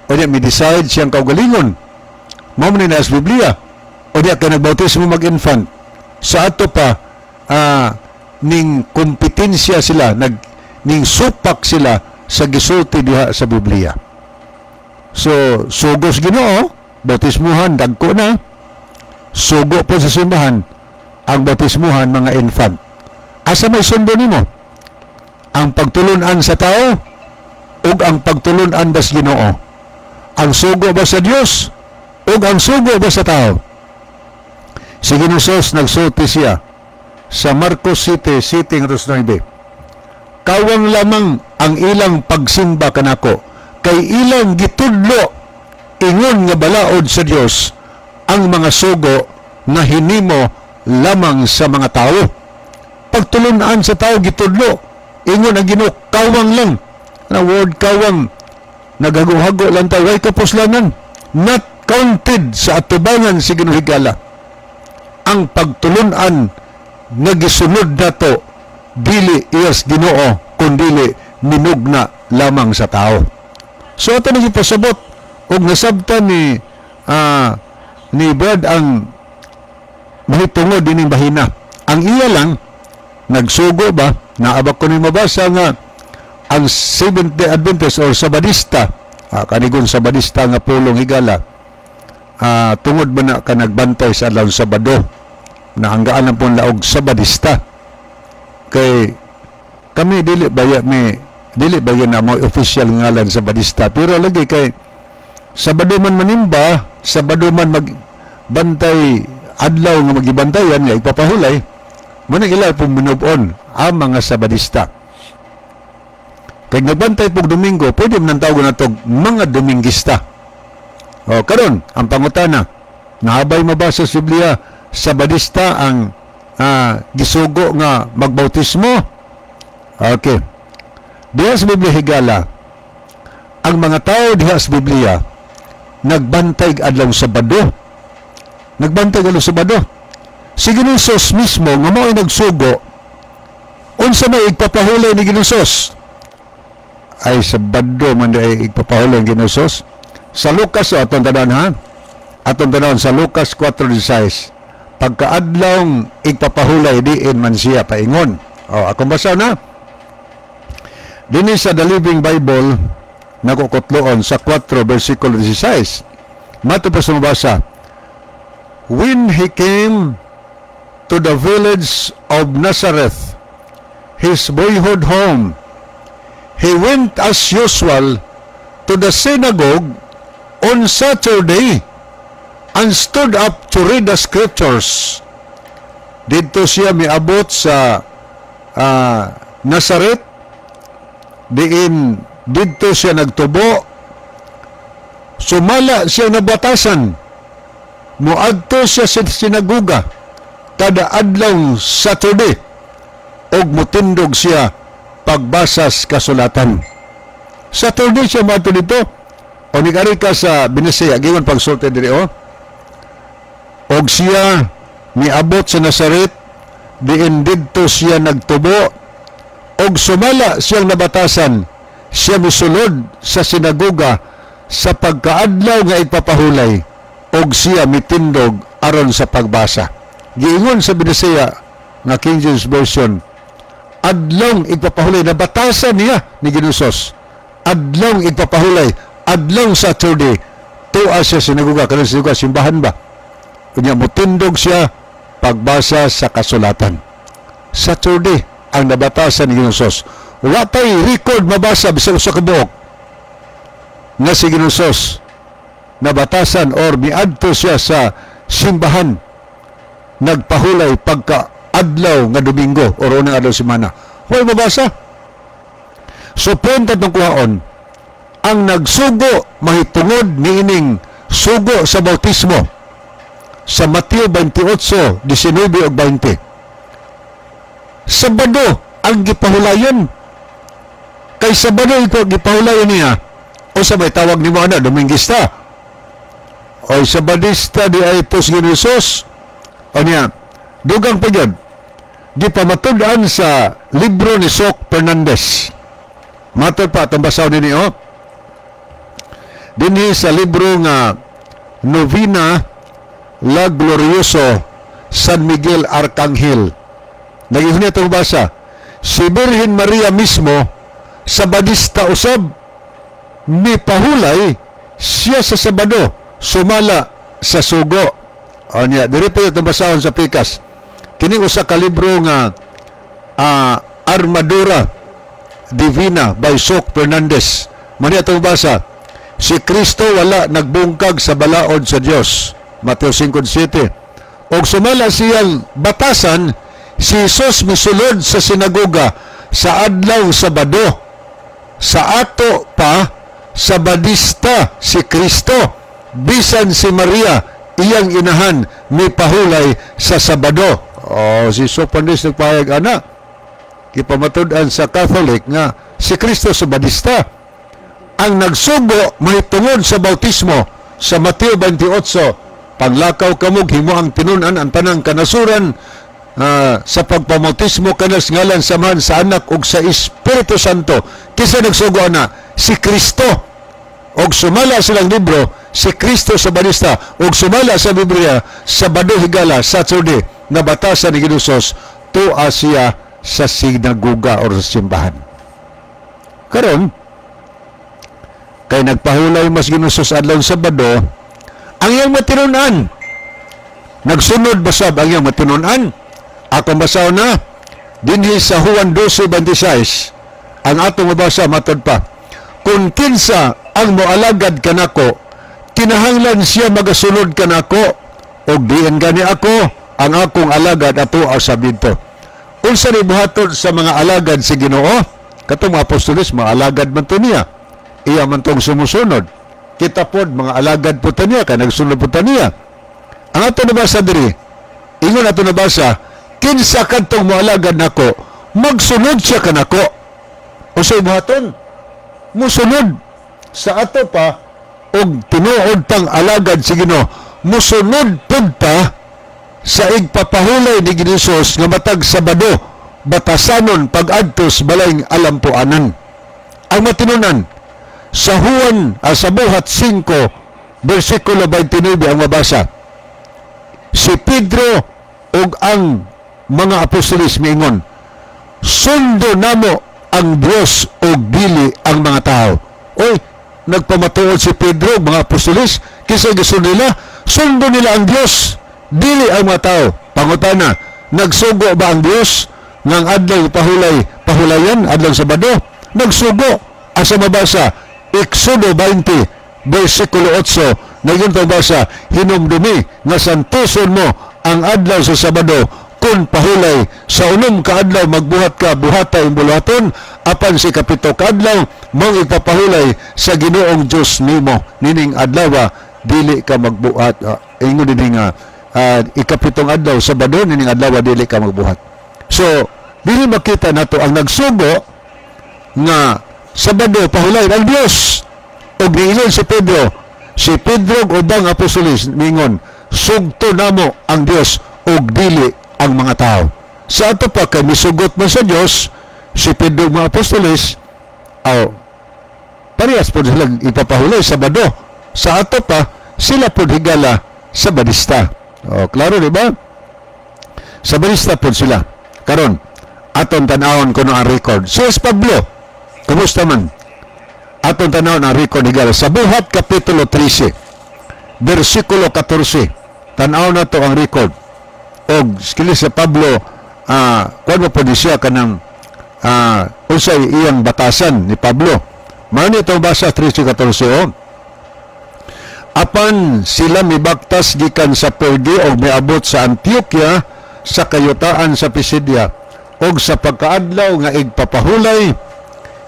o niya mi-decide siyang kaugalingon. Mao man ni sa Biblia. O niya ka nagbautismo mag-infant. Sa ato pa, ning kompetensya sila, ning supak sila sa gisulti diha sa Biblia. So, sugos Ginoo, bautismuhan, dagko na. Sugo po sa simbahan, ang bautismuhan mga infant. Asa may sundo nimo? Ang pagtulunan sa tao ug ang pagtulunan ba sa Ginoo? Ang sugo ba sa Dios ug ang sugo ba sa tao? Si Ginoo Jesus, nagsulti siya sa Marcos 7:7-9. "Kawang lamang ang ilang pagsimba kanako kay ilang gitudlo ingon nga balaod sa Dios ang mga sugo nga hinimo lamang sa mga tao." Pagtulunan sa tao gitudlo ingon ang Ginoo, kawang lang. Na word kawang, nagago-hago lang tayo, way kapuslanan. Not counted sa atubangan si Ginoo, higala. Ang pagtulunan nga gisunod nato dili iyas Ginoo kundili minugna lamang sa tao. So ato na pasabot og nasabtan ni Brad ang mahitungod dining bahina. Ang iya lang nagsugo ba, naabak ko ni mabasa nga ang Seventh Day Adventist or Sabadista, kanigon Sabadista nga pulong, higala, tungod ba na ka nagbantay sa adlaw Sabado na ang gaan pong laog Sabadista? Kay kami dili baya mi, dili baya na mo official ngalan Sabadista, pero lagi kay Sabado man manimba, Sabado man magbantay, adlaw nga magibantayan nga ipapahulay mo na ila pong minubon ang mga Sabadista. Kay nagbantay pog Domingo, pwede man tawag nato mga Domingista. O karon ang pangutana, naabay mabasa sa Biblia Sabadista ang gisugo nga magbautismo? Okay, diha sa Biblia, higala, ang mga tao diha sa Biblia nagbantay adlaw Sabado. Nagbantay adlaw Sabado. Si Ginoong Hesus mismo nga mao'y nagsugo, unsa may igpapahulay ni Ginoong Hesus? Ay, Sabado man ay igpapahulay ni Ginoong Hesus. Sa Lucas, o, atong tanan ha, atong tanan sa Lucas 4:16, pagkaadlawng igpapahulay diin man siya paingon. O, akong basa na dinhi sa The Living Bible, nakukutloon sa 4 versikulo 16. Mato pa sa mabasa, "When he came to the village of Nazareth, his boyhood home, he went as usual to the synagogue on Saturday and stood up to read the scriptures." Dito siya miabot sa Nazareth, diin didto siya nagtubo. Sumala siya nabatasan, muadto siya sa sinagoga kada adlaw Saturday og mutindog siya pagbasas kasulatan. Saturday siya moadto dito. O ni ka sa Binisaya, giwan pagsulti diri o. Og siya miabot sa Nazaret diin didto siya nagtubo, og sumala siyang nabatasan, siya misulod sa sinagoga sa pagkaadlaw nga ipapahulay og siya mitindog aron sa pagbasa. Giingon sa Binisaya nga King James Version, adlong igpapahulay, nabatasan niya ni Ginoong Hesus. Adlong igpapahulay, adlong Saturday, tuwa siya sinagoga, kanang sinagoga, simbahan ba? Unya mutindog siya pagbasa sa kasulatan. Saturday ang nabatasan ni Ginoong Hesus. Wa tay record mabasa bisan usa ka buok nga si Ginoong Hesus nabatasan or miadto siya sa simbahan nagpahulay pagka adlaw nga Domingo or unang adlaw semana. Way mabasa. So point atong kuhaon, ang nagsugo mahitungod niining sugo sa bautismo sa Mateo 28, 19 ug 20. Sabado ang gipahulayon. Kay Sabado ito gipahulayon niya, o sa may tawag nimo ana Domingista. O Sabadista di ay ito si Jesus. O niya, dugang pa gyud, gipamatud-an sa libro ni Sok Fernandez. Matod pa atong basahon nini oh. Dinhi sa libro nga Novena La Glorioso San Miguel Arcangel. Nagihuni itong basa. Si Birhen Maria mismo Sabadista usab, mipahulay siya sa Sabado sumala sa sugo. O niya, diri pa itong basahon sa pikas. Kini usa ka libro nga Armadura Divina by Sok Fernandez. Mani atong basa. Si Kristo wala nagbungkag sa balaod sa Dios. Mateo 5:7. Og sumala siyang batasan, si Jesus misulod sa sinagoga sa adlaw Sabado. Sa ato pa, Sabadista si Kristo. Bisan si Maria, iyang inahan, mipahulay sa Sabado. Oh, si Sok Fernandez nagpahayag ana. Gipamatud-an sa Catholic nga si Kristo Sabadista. Ang nagsugo mahitungod sa bautismo sa Mateo 28, paglakaw kamo, himo ang tinun-an ang tanang kanasuran. Sa pagpabautismo kanas ngalan sa Amahan, sa Anak ug sa Espiritu Santo. Kinsa nagsugo ana? Si Kristo. Og sumala silang libro, si Kristo Sabatista, ug sumala sa Biblia, Sabado higala, Saturday, nabatasan ni Jesus tuwa siya sa sinagoga or sa simbahan. Karon, kay nagpahulay mas Ginusos adlaw Sabado, ang iyang matinunan, nagsunod basab ang iyang matinunan. Akong basaw na, dinhi sa Juan 12:26, ang atong mabasa matod pa, "Kung kinsa ang moalagad kanako, kinahanglan siya magasunod kanako, og diin gani ako, ang akong alagad ato sa didto." Unsa ni buhaton sa mga alagad si Ginoo? Katong mga apostoles, mga alagad man to niya. Iya man tong sumusunod. Kita pod mga alagad po ta niya, kay nagsunod po ta niya. Ang ato nabasa diri, ingon ato nabasa, kinsa kadtong moalagad nako, magsunod siya kanako. Unsay buhaton? Musunod sa ato pa og tinuod pang alagad si Ginoo, musunod pud ta sa igpapahulay ni Ginusos nga matag Sabado batasanon pag-adtos balayng alampuanan. Ang matinunan sa Juan, sa Buhat 5 versikulo 29 ang mabasa. Si Pedro ug ang mga apostoles miingon, "Sundo namo ang Dios ug dili ang mga tao." Oy, nagpamatuod si Pedro ug mga apostoles, kinsa gisunod nila? Sundo nila ang Dios, dili ang mga tao. Pangutana, nagsugo ba ang Dios ngang adlaw pahulay pahulayan adlaw Sabado? Nagsugo. Asa mabasa? Exodo 20 versikulo 8 nagyun basa, "Hinumdumi nga santuson mo ang adlaw sa Sabado kun pahulay. Sa 6 ka adlaw magbuhat ka buhata imong buluhaton, apan si kapito ka adlaw mong ipapahulay sa Ginoong Dios nimo. Nining adlaw dili ka magbuhat." Ingon dinhi nga ikapitong adlaw Sabado, nining adlaw dili ka magbuhat. So dili makita nato ang nagsugo nga Sabado pahulay ang Dios. Ug niingon si Pedro ug ubang apostoles ningon, "Sugto namo ang Dios ug dili ang mga tao." Sa ato pa kay misugot man sa Dios si Pedro ug mga apostoles, aw parehas po sila ipapahulay Sabado. Sa ato pa sila po higala Sabatista. O, klaro, di ba? Sabatista po sila. Karon, aton tan-awon kuno ang record. Si Pablo, kumusta man? Aton tan-awon ang record higala sa Buhat kapitulo 13 versikulo 14. Tan-aw na to ang record. Og kini si Pablo, kuan mo po ni siya kanang unsay iyang batasan ni Pablo. Mao ni itong basa 13:14 oh. "Apan sila mibaktas gikan sa Perge og miabot sa Antioquia sa kayutaan sa Pisidia, og sa pagkaadlaw nga igpapahulay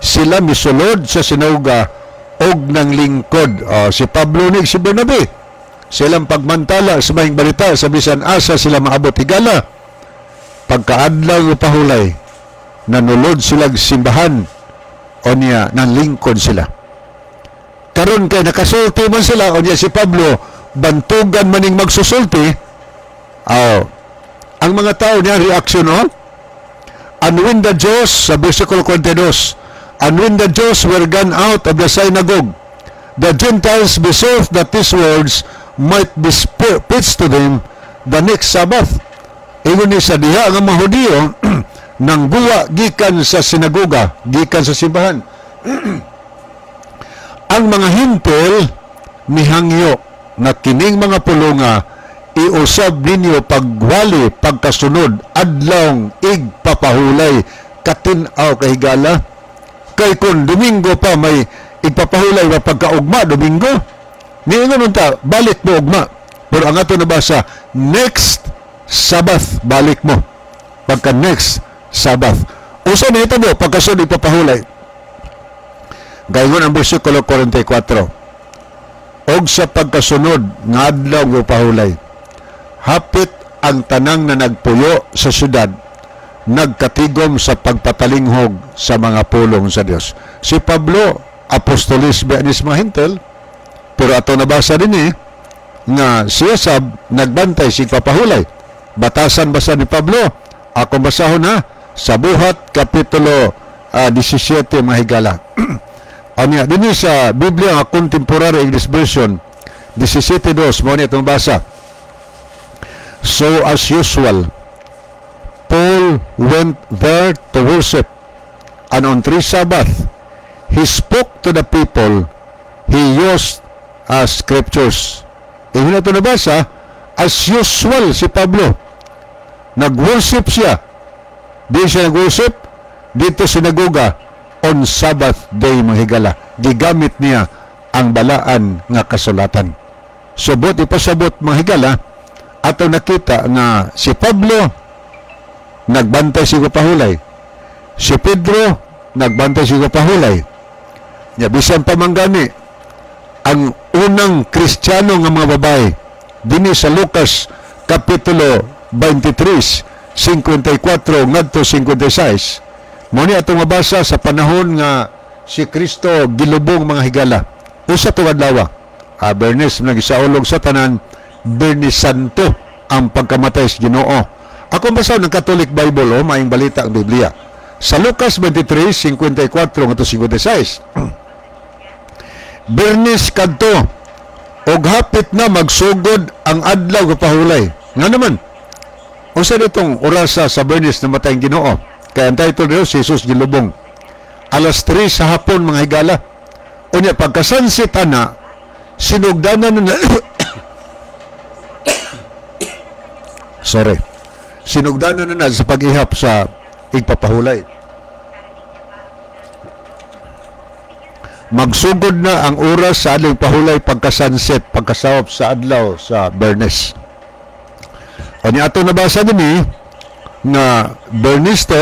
sila misulod sa sinagoga og nanglingkod." Oh, si Pablo ni si Bernabe, silang pagmantala sa maayong balita sa bisan asa sila maabot higala, pagkaadlaw nga pahulay nanulod sila simbahan o niya nanlingkod sila. Karon kay nakasulti man sila o niya si Pablo bantugan maning magsusulti. Aw, ang mga tao niya reaksyon no. And when the Jews, sa versikulo 22, "And when the Jews were gone out of the synagogue, the Gentiles besought that these words might be preached to them the next Sabbath." Ingon ni sa diha nga mga Hudiyo nang guwa gikan sa sinagoga, gikan sa simbahan, ang mga Hentil mihangyo nga kining mga pulonga iusab ninyo pagwali pagkasunod adlawng igpapahulay. Katin-aw kahigala, kay kung Domingo pa may igpapahulay wa pagkaugma Domingo, niingon unta balik mo ugma. Pero ang ato nabasa, next Sabbath, balik mo pagka next Sabbath. Usa na ito mo pagkasunod ipapahulay. Gayon ang versikulo 44, "Og sa pagkasunod nga adlaw nga pahulay, hapit ang tanang na nagpuyo sa syudad nagkatigom sa pagpatalinghog sa mga pulong sa Dios." Si Pablo, apostolis ba ni mga Hentil, pero ato nabasa din eh, nga siya sab nagbantay si papahulay. Batasan basa ni Pablo. Akong basahon ha sa Buhat kapitulo 17, mga higala. Anya dinhi sa Biblia nga Contemporary English Version 17:2, mao ni atong basa. "So as usual, Paul went there to worship, and on three Sabbath he spoke to the people. He used scriptures." Ingon nato nabasa, as usual si Pablo nag-worship siya. Di siya nag-worship dito sinagoga on Sabbath day, mga higala. Gigamit niya ang balaan nga kasulatan. Subot ipasabot, mga higala, ato nakita nga si Pablo nagbantay sa pahulay. Si Pedro nagbantay sa pahulay. Nya bisan pa man gani ang unang Kristiyano nga mga babae dinhi sa Lucas kapitulo 23 54 ngadto 56, mo ni atong mabasa sa panahon nga si Kristo gilubong, mga higala, usa to adlaw, Bernes nagisaulog sa tanan, Bernes Santo ang pagkamatay sa Ginoo. Ako basa ng Catholic Bible o Maayong Balita ang Biblia sa Lucas 23 54 ngadto 56. Bernes kadto og hapit na magsugod ang adlaw nga pahulay. Nga naman, unsa ditong orasa sa Bernes namatay ang Ginoo? Kay ang title niyo, si Jesus gilubong. Alas 3 sa hapon, mga higala. Unya pagka sunset ana, sinugdanan na, sorry. Sinugdanan na sa pag-ihap sa igpapahulay. Magsugod na ang oras sa adlaw pahulay pagka sunset, pagkasawop sa adlaw sa Bernes. Unya ato nabasa dinhi nga Bernes to,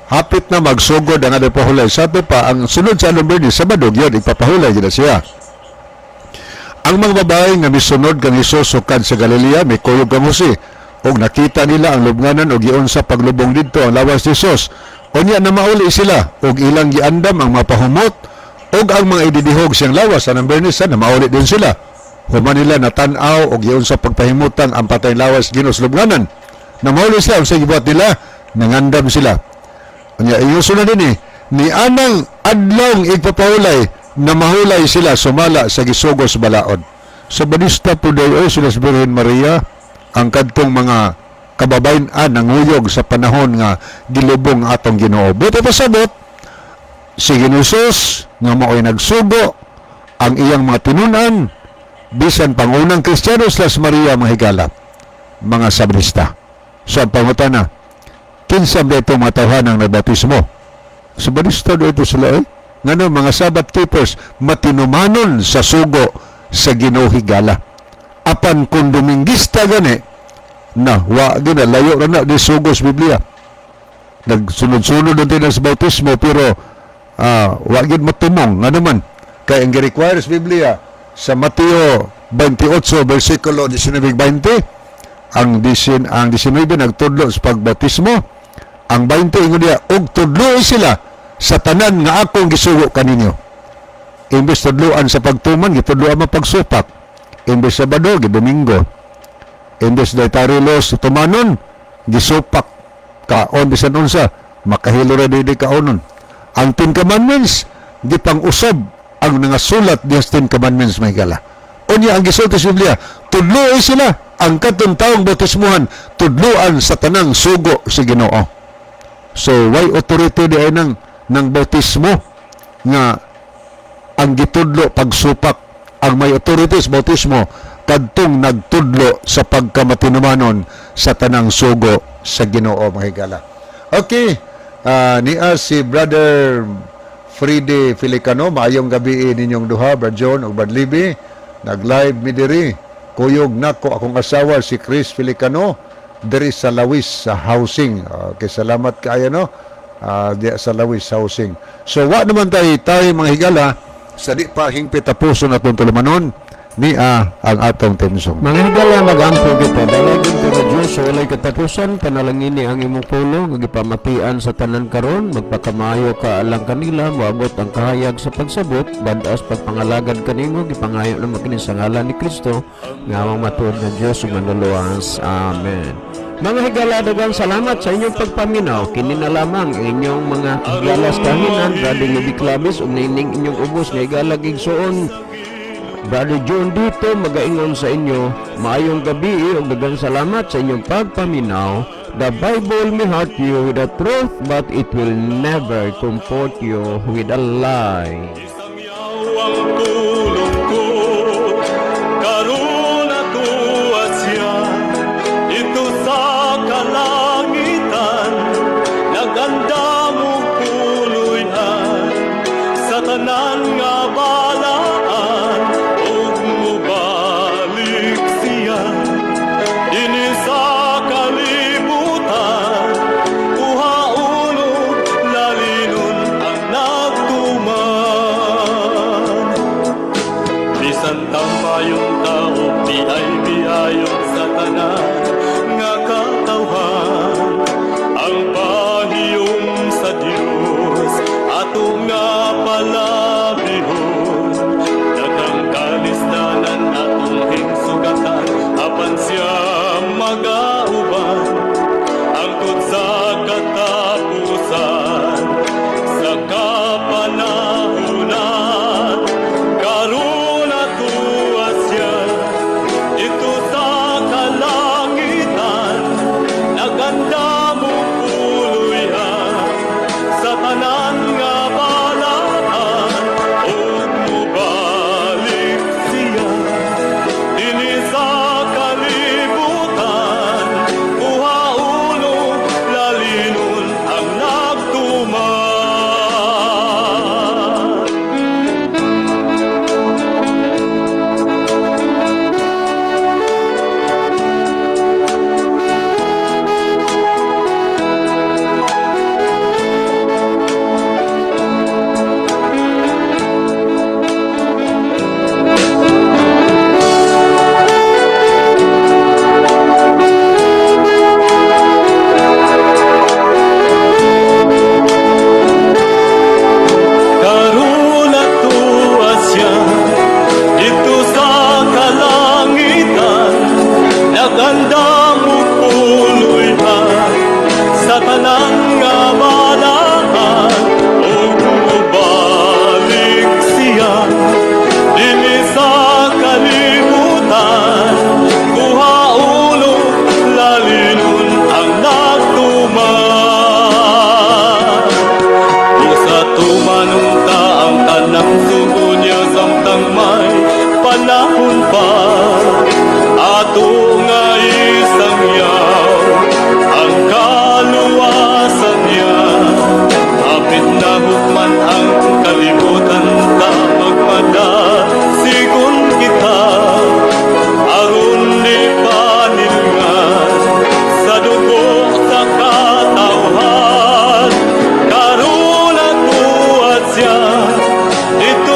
hapit na magsugod ang adlaw pahulay. Sa ato pa, ang sunod sa adlaw Bernes, Sabado gyud, igpapahulay gyud siya. Ang mga babae nga misunod kang Hesus sukad sa Galilea mikuyog kang Jose ug nakita nila ang lubnganan ug giunsa paglubong didto ang lawas ni Hesus. Unya na mauli sila ug ilang giandam ang mga pahumot ug ang mga ididihog siyang lawas. Anang Bernes na mauli din sila. Human nila natan-aw og giunsa pagpahimutan ang patay lawas Ginoo sa lubnganan. Na mauli sila, ang gibuhat nila, nangandam sila. Unya iuso na dinhi ni anang adlawng igpapahulay na mahulay sila sumala sa gisugo sa balaod. Sa Badista po dayo sila sa Birhen Maria ang kadtong mga kababayen-an nanguyog sa panahon nga gilubong atong Ginoo. Buti pasabot si Ginoo Jesus nga mao'y nagsugo ang iyang mga tinun-an, bisan pangunang Kristiyano sila sa Maria, mga higala, mga Sabadista. So ang pangutana, kinsa ba itong mga tawhanang nagbautismo? Sa Badista do ito sila eh. Ngano mga Sabbath keepers matinumanon sa sugo sa Ginoo, higala. Apan kung Dominguista gani na wa gina layo ra na di sugo sa Biblia. Nagsunod-sunod din sa bautismo pero wa gid matumong. Ngano man kay ang gi-require sa Biblia sa Mateo 28 versikulo 19-20, ang 19 nagtudlo sa pagbautismo, ang 20 ingon diya og tudloy sila sa tanan nga akong gisugo kaninyo. Imbes tudloan sa pagtuman, gitudloan man pagsupak. Imbes Sabado, gidomingo. Imbes dietary laws tumanon, gisupak kaon bisan unsa, makahilo ra dili kaonon. Ang Ten Commandments gipang-usab ang nangasulat diha sa Ten Commandments, may gala. Unya ang gisulti sa Biblia, tudloy sila ang katong taong bautismuhan, tudloan sa tanang sugo sa Ginoo. So why authority di ay nang ng bautismo nga ang gitudlo pagsupak? Ang may authority sa bautismo kadtong nagtudlo sa pagkamatinumanon sa tanang sugo sa Ginoo, mga higala. Okay, niya si Brother Fride Filicano, maayong gabi ninyong duha, Brad John ug Brad Libby. Nag-live mi diri. Kuyog nako akong asawa si Chris Filicano diri sa Lawis sa housing. Okay, salamat kaayo no. Diya sa Lawis housing. So wa naman tayo mga higala sa di pa hingpit tapuson atong tulumanon niya ang atong temsong. Mga higala, magampo kita. Dalagin ka Diyos sa walay katapusan, panalangini ang imong pulong, gipamatian sa tanan karon, magpakamayo ka alang kanila, moabot ang kahayag sa pagsabot, badas pagpangalagad kanimo, gipangayo na makini sa ngalan ni Kristo, nga amang matuod nga Diyos ug manluluwas. Amen. Mga higala, daghang salamat sa inyong pagpaminaw. Kini na lamang inyong mga higala sa kahanginan, Brother Levi Clavis, ug nining inyong ubos nga higala igsoon, Brother John dito, magaingon sa inyo, maayong gabi ug daghang salamat sa inyong pagpaminaw. The Bible may hurt you with the truth, but it will never comfort you with a lie. Isang yaw ang tulong ko, karon atoa siya, didto sa kalangitan, nagandam og puloy-an, sa tanan nga balaan, ug mubalik siya, dinhi sa kalibutan, kuhaon ug lalinon ang nagtuman. Bisan tambayon tao, biay biayon sa tanan nga katawhan, ang pahiyom sa Dios ato nga palabihon. Daghang kalisdanan atong hingsugatan, apan siya magauban hangtod sa katapusan, sa kapanahunan. Karon atoa siya, didto sa kalangitan, nagandam og puloy-an, sa tanan nga balaan, ug mubalik siya, dinhi sa kalibutan, kuhaon ug lalinon ang nagtuman. Karon atoa siya, didto sa kalangitan, nagandam og puloy-an, sa tanan nga balaan, ug mubalik siya, dinhi sa kalibutan, kuhaon ug lalinon ang nagtuman. Busa tumanon ta ang tanang sugo niya samtang may panahon pa. Ato nga isangyaw ang kaluwasan niya. Hapit na hukman ang kalibutan ta magmada sigon kita. Aron ni panilngan sa dugo sa katawhan. Karon atoa siya, didto